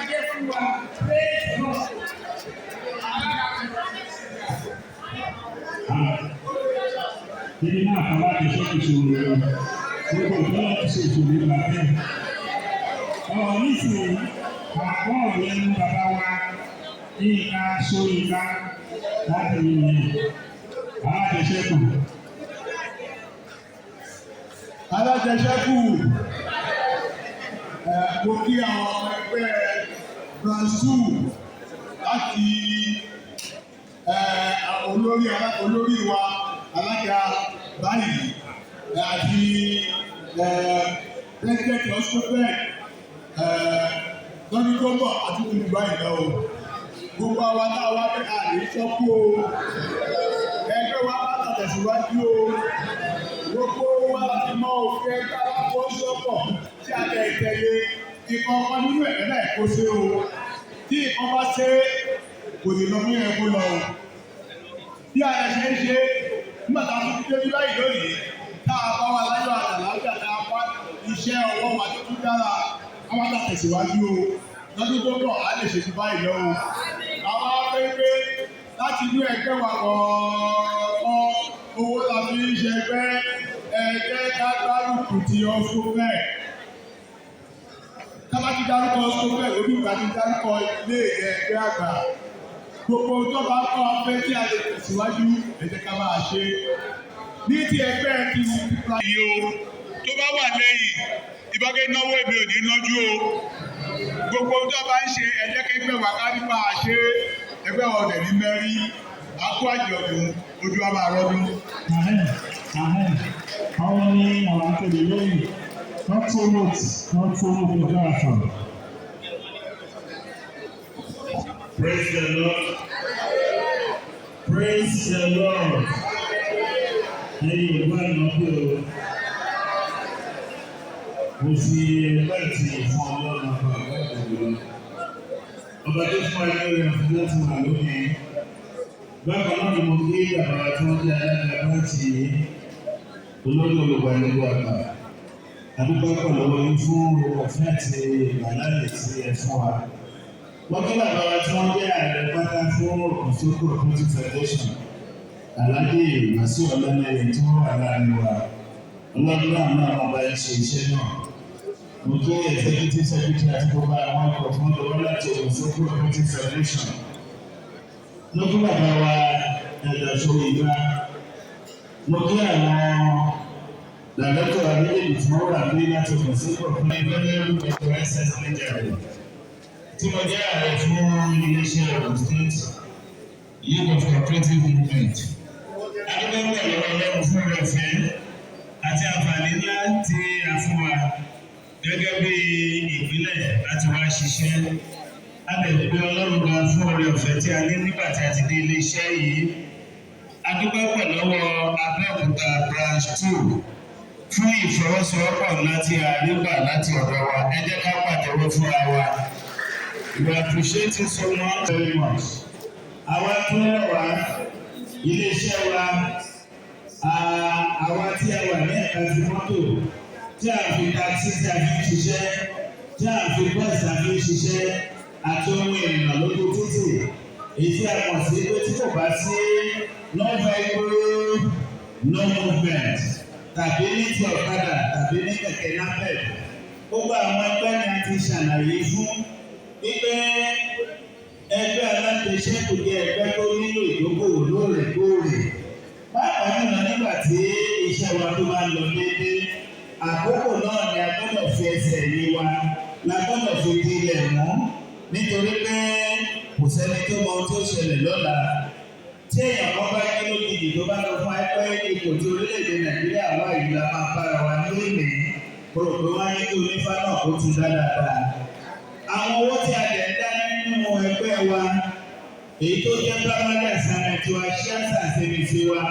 Praise God. Ibi náà kan láti ṣe ìṣòro rẹ̀ gbogbo ìtọ́lá ti ṣe ìṣòro ìgbà bẹ́ẹ̀. Ọ̀rọ̀ nísìnyí, àpọ̀ lẹ́nu bàbá wa Yínká Ṣóyínká láti yìnyín alájẹsẹ́kù. Alájẹsẹ́kù, ẹ mo kí àwọn ọmọ ẹgbẹ́ Brazil láti ẹ olórí olórí wa alága báyìí ẹ àti ẹ president oscopec ẹ lọ́dún tó ń bọ̀ àti olùgbà ìlọ o. Gbogbo àwa tá a wá pé a lè sọ́kú o. Ẹgbẹ́ wa bá tàtẹ̀síwájú o. Gbogbo wa láti mọ òfin ẹgbẹ́ aláfọwọ́sowọ́pọ̀ tí a lè tẹ̀lé ikọ̀ ọkọ nínú ẹ̀rẹ́ náà kó ṣe o. Tí ìkan bá ṣe kò lè lọ fún yẹn kó lọ o. Bí a lè ṣe ń ṣe nígbà tá a tún dé bí báyìí lónìí tá a bá wa láyọ̀ àtàlàáfíà tá a bá iṣẹ́ ọwọ́ wa tó tún dára a wá tàtẹ̀síwájú o. Lọ́dún tó bọ̀ a lè ṣe ju báyìí lọ o. Àwa pé láti inú ẹgbẹ́ wa kọ̀ọ̀kan owó la fi ń ṣẹgbẹ́ ẹ jẹ́ ká gbárùkù ti Oscopec. Tá bá ti dárúkọ Oscopec, orí ìgbà ti dárúkọ ilé ẹgbẹ́ àgbà. Gbogbo tó bá kọ́ afẹ́ tí a lè tẹ̀síwájú ẹ jẹ́ ká máa ṣe. Ní ti ẹgbẹ́ ti multiply. Yìí o, tó bá wà lẹ́yìn, ìbákẹ́ náwó èmi ò ní nájú o. Gbogbo tó bá ń ṣe ẹ jẹ́ kẹ́gbẹ́ wa ká nípa àṣẹ ẹgbẹ́ wa ọ̀dẹ̀ ní mẹ́rí. A kú àjọ̀dún, ojú wa máa rọ́dún. Ahem, ahem. Àwọn ní àwọn akéde lóyún. Wọ́n tún mú wọ́n tún mú ojú àṣà. Praise the Lord. Praise the Lord. Ẹyin ìlú ànábì o. Mo fi ẹgbẹ́ àti ìfún Ọlọ́run ọba ọ̀gá ìgbòho lọ. Ọba tó fún wa ní orí ọ̀fẹ́ láti wà lónìí. Bákan náà ni mo kí bàbá tí wọ́n jẹ́ alága báńkì yìí, olórí olùgbàlejò àgbà. Àdúgbò pọ̀ lọ́wọ́ yín fún orí ọ̀fẹ́ àti ìgbàláyè tí ẹ fún wa. Wọ́n kí bàbá wa tí wọ́n jẹ́ ààrẹ pátá fún Òkùnsókò Cooperative Federation, Alhaji Wasiu Ọlọ́lẹ́yẹ tí wọ́n wà láàrin wa. Ọlọ́dún náà náà wọ́n bá ń ṣe iṣẹ́ náà. Mo kí executive secretary àti gbogbo àwọn ikọ̀ tí wọ́n lọ́wọ́ láti Òkùnsókò Cooperative Federation. Mo kí bàbá wa Dàdà Ṣóyínká. Mo kí àwọn director méjèèjì tí wọ́n wà ní láti Òkùnsókò Cooperative tí mo jẹ́ ààrẹ fún iléeṣẹ́ Ogun State League of Cooperative Movement. Adúgbò lọ́wọ́ Ọlọ́run fún ìrẹ̀fẹ́ àti àǹfààní ńlá tí a fún wa gẹ́gẹ́ bí ìpínlẹ̀ láti wá ṣiṣẹ́. A lè gbé Ọlọ́run ga fún oore ọ̀fẹ́ tí a ní nígbà tí a ti dé iléeṣẹ́ yìí. Adúgbò lọ́wọ́ Abẹ́òkúta Branch 2 fún ìfọwọ́sowọ́pọ̀ ńlá tí a rí gbà láti ọ̀dọ̀ wa. Ẹ jẹ́ ká pàtẹ́wọ́ fúnra wa. We appreciate you so much, very much. Àwa tó rọ̀ wá, iléeṣẹ́ wa, àwa tí a wà ní ẹ̀ka ti mọ́tò, tí a fi taxi tí a fi ń ṣiṣẹ́, tí a fi bọ́ọ̀sì a fi ń ṣiṣẹ́, àti ohun ìrìnnà lójú títì. Èyí tí a mọ̀ sí pé tí kò bá sí no vehicle, no movement, tàbí ní ti ọ̀kadà tàbí ní kẹ̀kẹ́ napep. Gbogbo àwọn ẹgbẹ́ ni a ti ṣàlàyé fún wípé ẹgbẹ́ alájẹsẹ́kù jẹ́ ẹgbẹ́ tó nílò ìdókòwò lóòrèkóòrè. Pàápàá jùlọ nígbà tí iṣẹ́ wa tó bá ń lọ déédéé, àkókò náà ni a gbọ́dọ̀ fi ẹsẹ̀ yé wa, la gbọ́dọ̀ fi di ilẹ̀ mú, nítorí pé kò sẹ́ni tó mọ ohun tó ṣẹlẹ̀ lọ́la. Tí èèyàn kan bá jí lójijì tó bá lọ fún ẹgbẹ́ ipò tí orílẹ̀-èdè Nàìjíríà wà yìí la máa bára wa lónìí, mo rò pé wọ́n á ní kí onífá náà kó tún dáadáa. Àwọn owó tí a lè dá nínú ẹgbẹ́ wa, èyí tó jẹ́ primary assignment wa, shares and savings wa,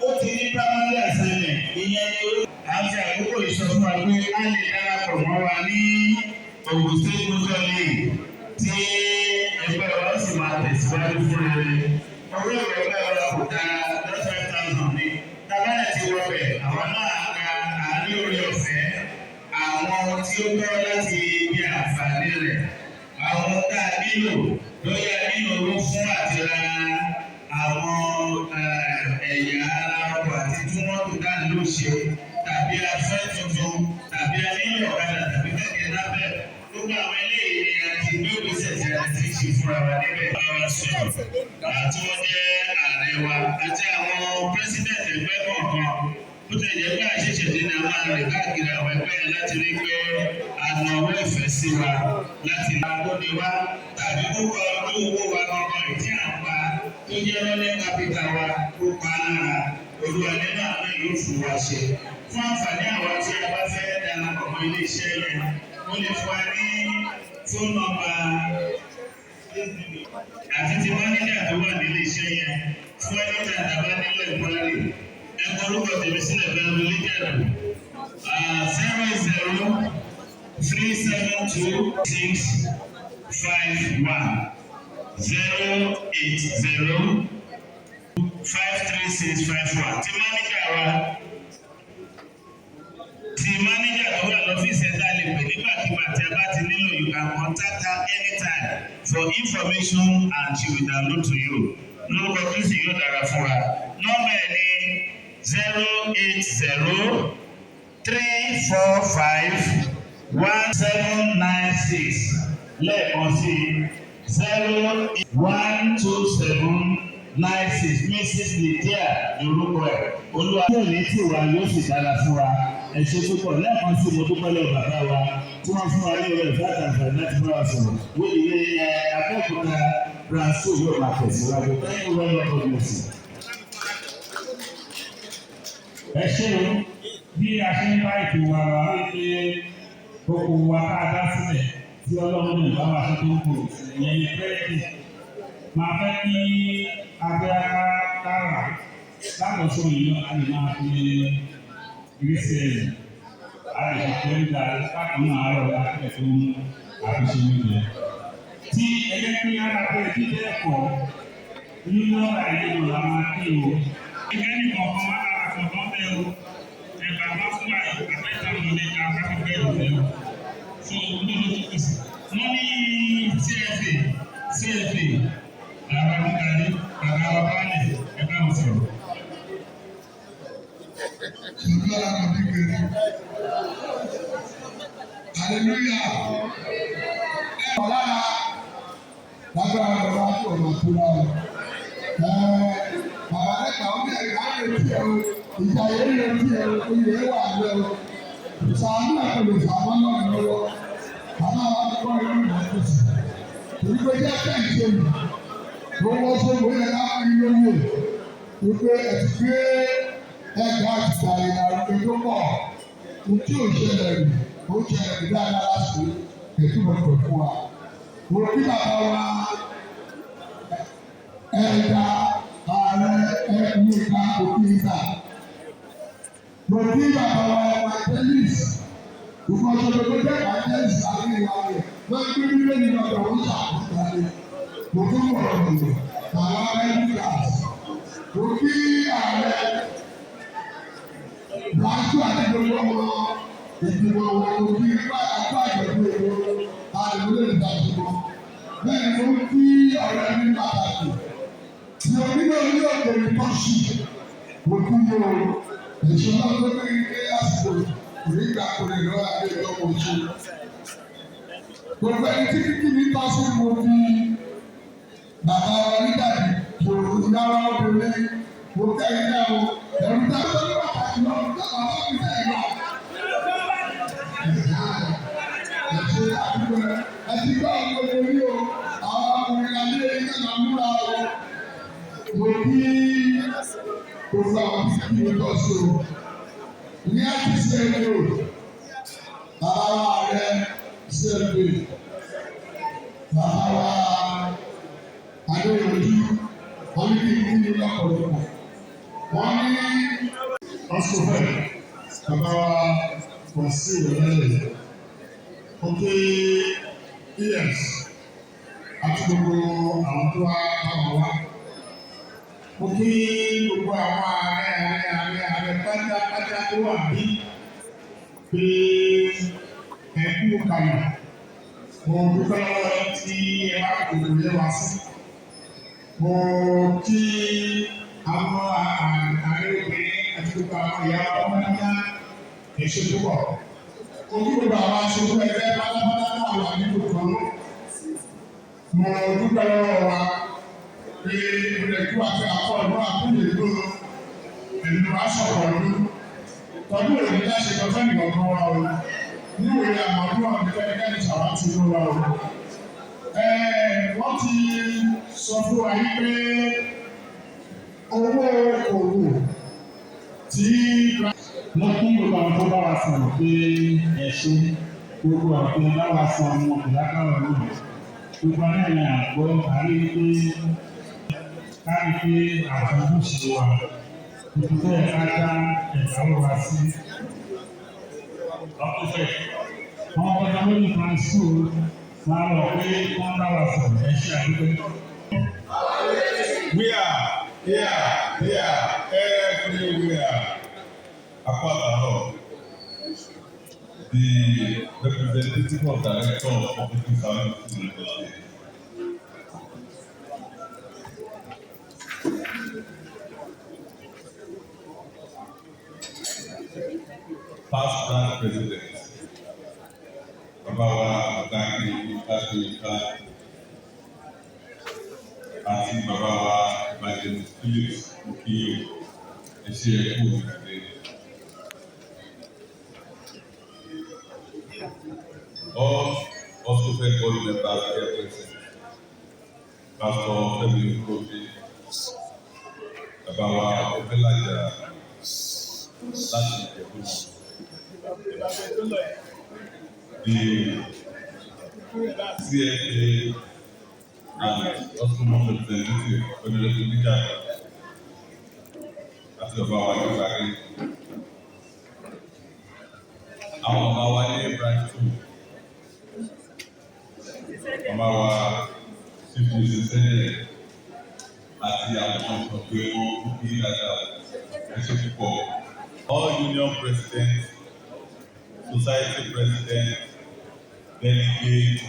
ó ti ní primary assignment, ìyẹn ni ó. À ń fi àkókò yìí sọ fún wa pé a lè darapọ̀ mọ́ wa ní Ogun State Mutual League tí ẹgbẹ́ wa ó sì máa tẹ̀síwájú fún rere. Owó ẹgbẹ́ wa kò ta 5,000 ní. Tábàlẹ̀ ti wọbẹ̀, àwọn náà ka àárín orí ọ̀fẹ́ àwọn tí ó tọ́ láti ní àǹfààní rẹ̀, àwọn tá a nílò lóyè nílò owó fún àti ra àwọn ẹ̀yà ara ọkọ̀ àti tí wọ́n tó dá ló ṣe, tàbí afẹ́ tuntun, tàbí a nílò ọ̀kadà tàbí kẹ̀kẹ́ lábẹ́. Gbogbo àwọn eléyìí ni a ti gbé ìgbésẹ̀ tí a ti ṣe fúnra wa níbẹ̀. Báwa sọ̀rọ̀ àti wọ́n jẹ́ ààrẹ wa àti àwọn pírẹ́sídẹ̀ẹ̀tì ẹgbẹ́ kọ̀ọ̀kan. Ó ti jẹ́ pé àṣẹ̀ṣẹ̀ dé ní a máa rìn káàkiri àwọn ẹgbẹ́ yẹn láti rí pé a na ọwọ́ ìfẹ́ sí wa láti máa kóni wá tàbí kópa ojú owó wa gangan ìdí à ń pa tó jẹ́ running capital wa kó pa lára. Olúwa nínú àná yóò fún wa ṣe. Fún àǹfààní àwa tí a bá fẹ́ darapọ̀ mọ́ ilé iṣẹ́ yẹn, ó lè fún wa ní fóònù nọ́mbà àti ti mánéjà tó wà nílé iṣẹ́ yẹn fún ẹni tí a bá nílò ìkúrárì. Ẹ kọ orúkọ tèmi sílẹ̀ bẹ́ẹ̀ ló lè jẹ̀rù. 00372 651 080 53651. Ti mánéjà wa, ti mánéjà tó wà lọ́fíìsì ẹ̀dá lè pè nígbàkigbà tí a bá ti nílò. You can contact her anytime for information and she will download to you. Lórúkọ Kristi yóò dára fún wa. Nọ́mbà ẹ̀ ní 080345179 6, lẹ́ẹ̀kan sí 012796. Mrs Lydia lórúkọ ẹ̀. Olúwa yóò ní tiwa, yóò sì dára fún wa. Ẹ ṣé púpọ̀. Lẹ́ẹ̀kan sí, mo dúpẹ́ lọ́wọ́ bàbá wa tí wọ́n fún wa ní oore ìfẹ́ àtàǹfààní láti bá wa sọ̀rọ̀. Wọ́n ilé ẹ Abẹ́òkúta Branch 2 yóò máa tẹ̀síwájú. Thank you very much, God bless you. Ẹ ṣé o. Bí a ṣe ń bá ètò wa lọ, a rí pé oko wa tá a dá sílẹ̀ tí Ọlọ́run lè bá wa ṣe tó ń kò sí ìyẹn ní búrẹ́dì. Máa fẹ́ kí abẹ́rẹ́ kára látọ̀sọ yìí lọ, a lè máa fi ìrísí ẹ̀yìn. A lè fi oúnjẹ bákan náà àárọ̀ akẹ́kọ̀ọ́ tó mú àfiṣe oúnjẹ. Tí ẹgbẹ́ pín ara pé jíjẹ́ ẹ̀kọ́ nínú àìlèlò la máa pín o. Ẹni kọ̀ọ̀kan wá lára kọ̀ọ̀kan bẹ́ẹ̀ o. Ẹ̀bà wá fún àyè àfẹ́ta lọ́lẹ̀ ká káfí bẹ́ẹ̀ lọ́lẹ̀ o. So olóòtú tó kù sí. Wọ́n ní CFA CFA làwọn akíkalẹ̀ bàbá wa bá lẹ̀ ẹ bá wọn sọ̀rọ̀. Ṣùgbọ́n àwọn bí gbèrè. Hallelujah. Ẹ wà lára lágbára lọ́wọ́ àti ọ̀nà ìtura o. Bàbá lẹ́ka ó ní ẹ̀ka á retí ẹ o, ìjà yẹn ń retí ẹ o, oyè ẹ wà lẹ o. Sàánú ẹ̀ kò lè sàmọ́ náà lọ́wọ́. Bàbá wa ti kọ́ ẹ̀rọ ìmọ̀ tó sì. Torí pé jẹ́ kẹ́ǹtì èyí. Gbogbo ṣòwò yẹ ká fún yín lóye. Wípé ẹ ti gbé ẹgbẹ́ àtìgbà ìlànà tó pọ̀. Ohun tí ò ṣẹlẹ̀ rí, ó ṣẹlẹ̀ rí dáadáa lásìkò ètò ìmọ̀tò fún wa. Mo kí bàbá wa ẹ̀dá ààrẹ ẹ̀kú ìta òkú ìta. Mo kí bàbá wa evangelist. Ìfọ̀sọ̀tò tó jẹ́ evangelist àti ìwà rẹ̀ wọ́n gbé mílíọ̀nù lọ́dọ̀ wọ́n ṣàkóso rẹ̀. Mo tún bọ̀ ọ̀rọ̀ bàbá Rẹ́díkàs. Mo kí ààrẹ Bùràṣù àti gbogbo ọmọ ìgbìmọ̀ wọn mo kí apá àjọ̀dún èwo àlùmọ́lẹ̀ ìdàgbò. Bẹ́ẹ̀ni mo kí ọ̀rẹ́ mi pàtàkì. Tí onílé orí òkè ní tọ́sí, mo kí yóò èso náà tó ní ilé àsìkò onígbà kò lè lọ́wọ́ àbí ìlọ́wọ́ oṣù. Gbogbo ẹni tí kíkì mi tọ́ sí mo fi bàbá wa nígbàdí kò yára obìnrin mo kẹ́ ilé o ẹ̀rù tá a lọ ní pàtàkì lọ ní bàbá mi fẹ́ lọ. Ẹ̀ṣẹ̀ àdúgbò rẹ̀ ẹ ti gbọ́ àwọn obìnrin o àwọn ọkùnrin alẹ́ ilé máa múra o. Mo kí gbogbo àwọn tí kì í tọ́ sí o. Ní àti sẹ́yìn o, bàbá wa rẹ̀ sẹ́yìn bàbá wa adéyọjú wọn ní kí n kí lọ́pọ̀lọpọ̀ wọ́n ní Ọ̀ṣunfẹ̀ bàbá wa kò sí ìrọ̀lẹ́ òkè es àti gbogbo àwọn tó wá bá wọn wá. Mo kí gbogbo àwọn ààrẹ ààrẹ ààrẹ ààrẹ pátápátá tó wà bí pé ẹ kú kalẹ̀. Mo dúpẹ́ lọ́wọ́ tí ẹ bá gbogbo yẹ wá sí. Mo kí àwọn ààrẹ obìnrin àti gbogbo àwọn ìyá ọmọ nígbà èso púpọ̀. Mo kí gbogbo àwọn aṣojú ẹgbẹ́ pátápátá náà wà nínú kan. Mo dúpẹ́ lọ́wọ́ wa pé ìrẹ̀kú àti àkọọ̀lù àkúlè ló ìlú aṣọ̀pọ̀ ló. Tọdún òní láṣẹ kan fẹ́ nìkan kan wa o. Níwèé àmọ́dún ọ̀nì kẹ́nikẹ́ni ṣàwátì ló wa o. Wọ́n ti sọ fún wa yí pé owó òwò tí. Mo kí gbogbo àwọn tó bá wa sọ̀rọ̀ pé ẹ ṣe gbogbo àwọn tó bá wa sọ ọmọ ìlágbára náà. Gbogbo àwọn ènìyàn àgbọ̀ àrí pé kárí pé àfojúsùn wa ibi tó yẹ ká dá ẹ̀dáwó wa sí. Ọkùnfẹ̀ àwọn ọ̀gá lórí Francisco máa rọ̀ pé wọ́n bá wa sọ̀rọ̀ ẹ ṣe àdúgbò. We are here, here, everywhere. Akwataro, the representative of director of public service in Lagos State. Past branch president, Bàbá wa Ọ̀gáàkiri Ọ̀gáàkiri àti bàbá wa Evangelist Phillips Okiyo, ẹ ṣé ẹ kú òdìdè. All Oscofed board members here present, Pastor Femi Okoje, bàbá wa Ọbẹ̀lájà láti Ìjẹ̀bú. The CFA and Oscomo representative, Honorable Níjà, àti bàbá wa Nígbàgbé. Àwọn ọmọ wa ní branch two, màmá wa chief mrs sẹ́yẹ̀ àti àwọn ọ̀sán pé wọ́n kí dáadáa, ẹ ṣé púpọ̀. All union presidents, society president, delegates,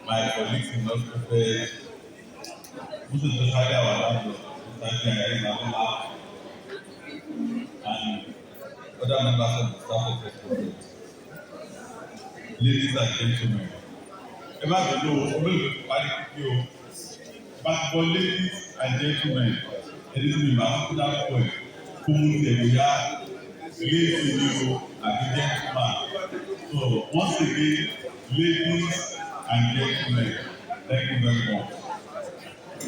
my colleagues in hospital, most especially our landlord, Mr. Ayinla, and other members of the staff of the project. Ladies and gentlemen, ẹ má bẹ̀rù o, olóògbé tó parí kíkí o. Bá ti bọ́ ladies and gentlemen, ẹni tí mi máa kú dárúkọ ẹ̀ kó mú tiẹ̀ bóyá lady ni o àbí gentleman. So once again, ladies and gentlemen, thank you very much.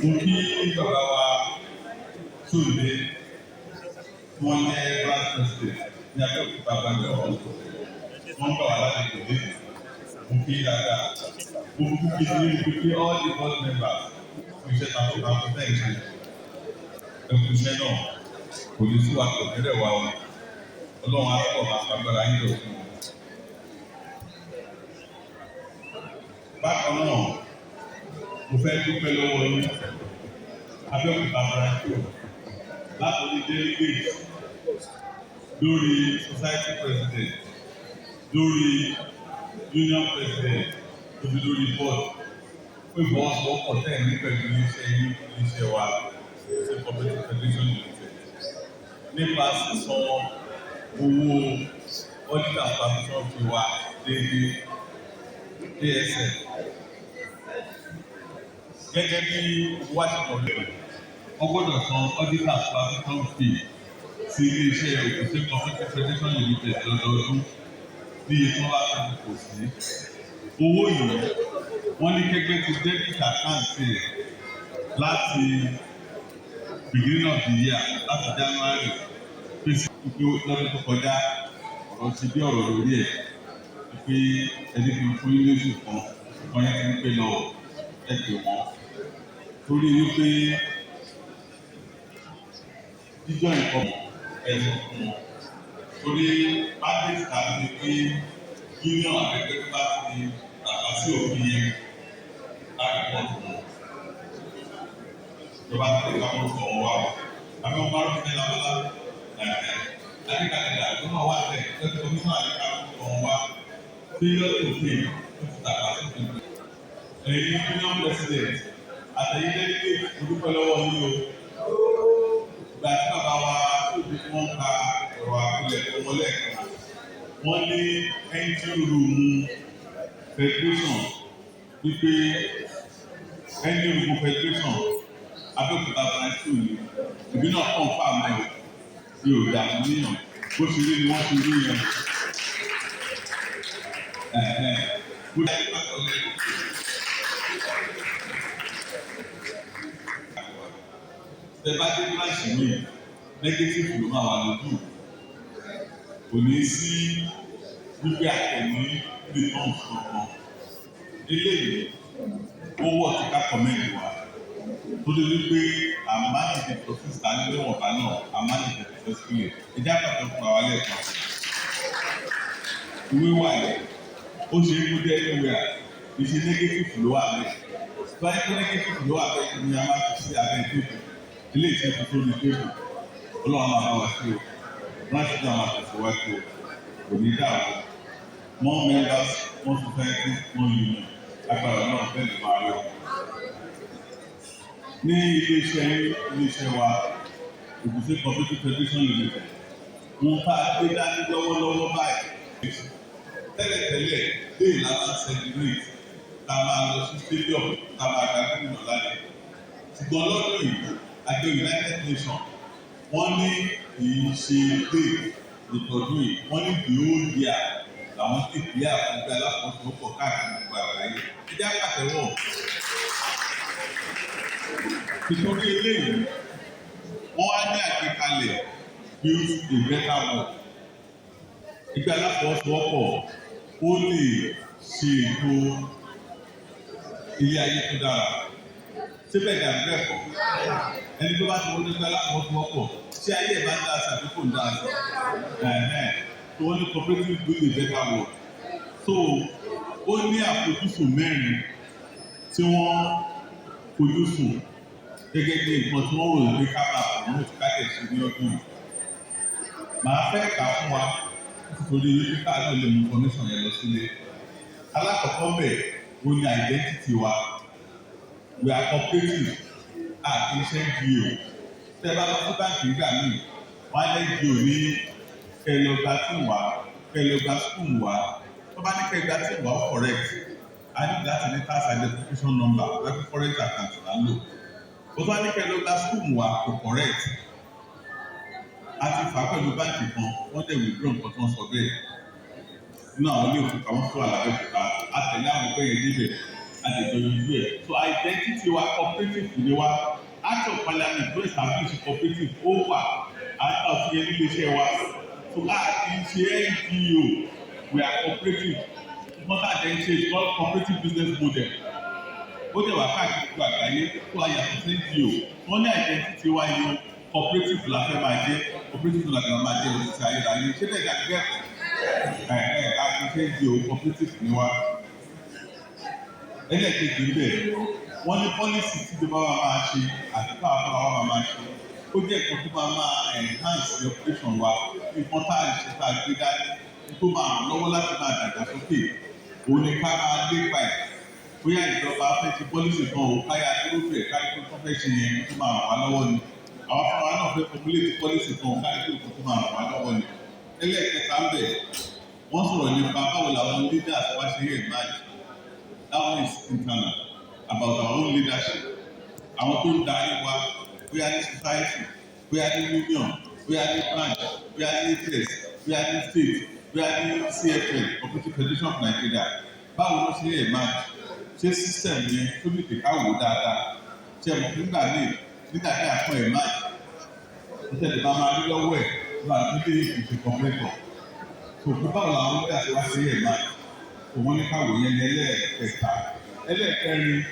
Mo kí bàbá wa Túnde, wọ́n jẹ́ branch president ní Abẹ́òkúta branch of hospital. Wọ́n gbà wá lálejò lẹ́yìn. Mo kí dáadáa. Mo kú kí ní mo kí all the board members fún iṣẹ́ takuntakun tẹ̀ ń ṣe. Ẹ kú iṣẹ́ náà, kò ní sú wa, kò ní rẹ̀ wá o. Ọlọ́run á pọ̀ máa fagbára yín lọ fún un. Bákan náà, mo fẹ́ dúpẹ́ lọ́wọ́ yín, Abẹ́òkúta branch o, látòrí delegate, lórí society president, lórí union president, tóbi lórí board, fún ìfọwọ́sowọ́pọ̀ tẹ̀ ní pẹ̀lú iléeṣẹ́ yín, iléeṣẹ́ wa ṣe Cooperative Federation Limited, nípa sísan owó auditor supervision fi wa déédéé ASF gẹ́gẹ́ bí owó àṣepọ̀ lẹ́nu. Wọ́n gbọ́dọ̀ san auditor supervision fee sí iléeṣẹ́ Ogun State Cooperative Federation Limited lọ́dọọdún ní iye tí wọ́n bá fẹ́ kò sí. Owó yìí, wọ́n ní kẹ́gbẹ́ ti debit account ẹ̀ láti beginning of the year, láti January, pèsè pé lọ́dún tó kọjá ọ̀rọ̀ ti bí ọ̀rọ̀ lórí ẹ̀ pé ẹni fi fún yín lóṣù kan kan yẹn ti ń pè lọ, ẹ pè wọ́n torí wípé jíjọ́ nǹkan ẹ sọ fún wọn torí mandate tàbí pé union àgbẹ̀gbẹ̀ tó bá ti tàpá sí òfin yẹn láti pọ̀ tó wọn ìjọba tó lè ká wọn sọ wọn wá o àbí wọn bá rúfin ní labọ́lá àdìkàlẹ̀ tó máa wà lẹ̀ lọ́sẹ̀ onímọ̀ àdìkà sọ wọn wá failure to pay ó ti tàpá sí òfin. Ẹ̀yin union president àtẹ̀yìn delegate, mo dúpẹ́ lọ́wọ́ yín o. Ìgbà tí bàbá wa tó di tí wọ́n ka ọ̀rọ̀ àpilẹ̀ ọmọ lẹ́ẹ̀kan, wọ́n ní engine room federation, wípé engine room federation Abẹ́òkúta branch two ni. Ìbí náà confirm ẹ̀ o, mi ò dààmú níyàn, bó ṣe rí ni wọ́n ṣe rí yẹn. Bó ṣe rí pàtó lẹ́yìn. Tẹ bá dé branch mi, negative ló máa wà lójú, kò ní sí wípé àtẹ̀ní returns kankan. Eléyìí ó wọ̀ tí ká commend wa tó lè wípé à manage the process ta ní níwọ̀nba náà, à manage the successfully. Ìjà pàtó fún wa lẹ́ẹ̀kan, ìwé wà yẹn, ó ṣe é kó dé anywhere. Ìṣe negative ló wà bẹ́ẹ̀. Báyìí pé negative ló wà bẹ́ẹ̀ ni a máa fi sí abẹ́ table. Ilé iṣẹ́ tuntun ní table. Ọlọ́run máa bá wa sí o, branch náà máa tẹ̀síwájú o, kò ní dàrú. More members, more societies, more union, agbára náà bẹ́ẹ̀ ló máa rí o. Ní iléeṣẹ́ wa, Ogun State Cooperative Federation Limited, wọn bá a gbé dání lọ́wọ́lọ́wọ́ báyìí. Tẹ́lẹ̀tẹ́lẹ̀ day la máa ń celebrate, tá a máa lọ sí stadium, tá a máa gba gómìnà lálẹ́. Ṣùgbọ́n lọ́dún yìí, àjọ United Nations, wọ́n ní kì í ṣe day ìtọ́jú yìí, wọ́n ní the whole year làwọn sì bí àfúgbẹ́ aláfọwọ́sowọ́pọ̀ káàkiri gbogbo àgbáyé. Ẹ jẹ́ àpàtẹ́wọ̀. Nítorí eléyìí, wọ́n á ní àgbékalẹ̀ Build a Better World. Ẹgbẹ́ aláfọwọ́sowọ́pọ̀ ó lè ṣe ètò ilé ayé tó dára. Síbẹ̀ ní àbí bẹ́ẹ̀ kọ́? Ẹni tó bá ti wọlé ẹgbẹ́ aláfọwọ́sowọ́pọ̀, ṣé ayé ẹ̀ bá ń dá sí àbí kò ń dá sí? So wọ́n ní cooperative build a better world. So ó ní àfojúsùn mẹ́rin tí wọ́n fojúsùn gẹ́gẹ́ bí nǹkan tí wọ́n rò pé ká máa promote ká tẹ̀ ṣe ní ọdún yìí. Màá fẹ́ kà á fún wa nítorí wípé ká náà lè mú information yẹn lọ sílé. Alákọ̀ọ́kọ́ bẹ̀ ó ní identity wa. We are cooperative, a kì í ṣe NGO. Tẹ́ bá lọ sí báńkì nígbà míì, wọ́n á ní NGO ní kẹ́ lọ gba tí wá, kẹ́ lọ gba school wá. Tó bá ní kẹ́ gba tí wá, ó correct. A ní láti ní tax identification number wẹ́pẹ́ current account là ń lò. Ó tó bá ní kẹ́ lọ gba school wá, kò correct. A ti fà á pẹ̀lú báńkì kan, wọ́n dẹ̀ withdraw nǹkan tó ń sọ bẹ́ẹ̀. Nínú àwọn ilé ìfowópamọ́ tó wà lábẹ́òkúta, a tẹ̀lé àwọn ẹgbẹ́ yẹn débẹ̀, a lè jọ yanjú ẹ̀. So identity wa, cooperative ni wa. Act of Parliament tó establish cooperative ó wà, àti òfin yẹn nílé iṣẹ́ wa. So a kì í ṣe NGO, we are cooperative. Nǹkan tá a jẹ́ ń ṣe is called cooperative business model. Ó dẹ̀ wà káàkiri gbogbo àgbáyé tó a yàtọ̀ sí NGO. Wọ́n ní identity wa yìí, cooperative la fẹ́ máa jẹ́, cooperative la fẹ́ máa jẹ́ òtítí ayérayé. Ṣé bẹ́ẹ̀ dàbí bẹ́ẹ̀ kọ́? Ẹ̀ ẹ̀ a kì í ṣe NGO, cooperative ni wa. Ẹlẹ́ẹ̀kejì ń bẹ̀, wọ́n ní policy tí ìjọba wa máa ṣe àti káwa fúnra wa máa ṣe, ó jẹ́ nǹkan tó máa enhance the operation wa, nǹkan tá à ń ṣe tá a gbé dání tó máa ràn lọ́wọ́ láti máa dàgbàsókè, òun ni ká máa lépa ẹ̀. Bóyá ìjọba fẹ́ ṣe policy kan o, káyà dúró bẹ̀ káyà tó tó fẹ́ ṣe yẹn tó máa ràn wá lọ́wọ́ ni. Àwọn fúnra wa náà fẹ́ formulate policy kan o, káyà tó tó máa ràn wá lọ́wọ́ ni. Ẹlẹ́ẹ̀kẹta ń bẹ̀, wọ́n sọ̀rọ̀ nípa báwo làwọn leaders wá ṣe emerge. That one is internal, about our own leadership. Àwọn tó ń darí wa, bóyá ní society, bóyá ní union, bóyá ní branch, bóyá ní ATS, bóyá ní state, bóyá ní CFN, Cooperative Federation of Nigeria, báwo ló ṣe emerge? Ṣé system yẹn tó lè ká wò dáadáa? Ṣé mọ̀ nígbà míì nígbà tí àpọ̀ emerge, níṣẹ́ tí bá máa rí lọ́wọ́ ẹ̀ nígbà tó dé ìṣe cooperator. So báwo làwọn leaders wá ṣe emerge? Òun ní káwò yẹn ní ẹlẹ́ẹ̀kẹta. Ẹlẹ́ẹ̀kẹrin,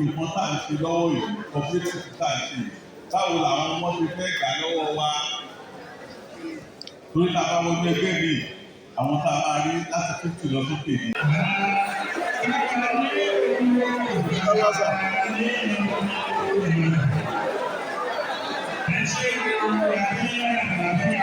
nǹkan tá à ń ṣe lọ́wọ́ yìí, cooperative tá à ń ṣe yìí, báwo làwọn ọmọ ṣe fẹ́ gbà lọ́wọ́ wa? Torí tá a bá wọnú ẹgbẹ́ mi, àwọn tá a máa rí láti 50 lọ sókè ni. Ẹ ṣe é.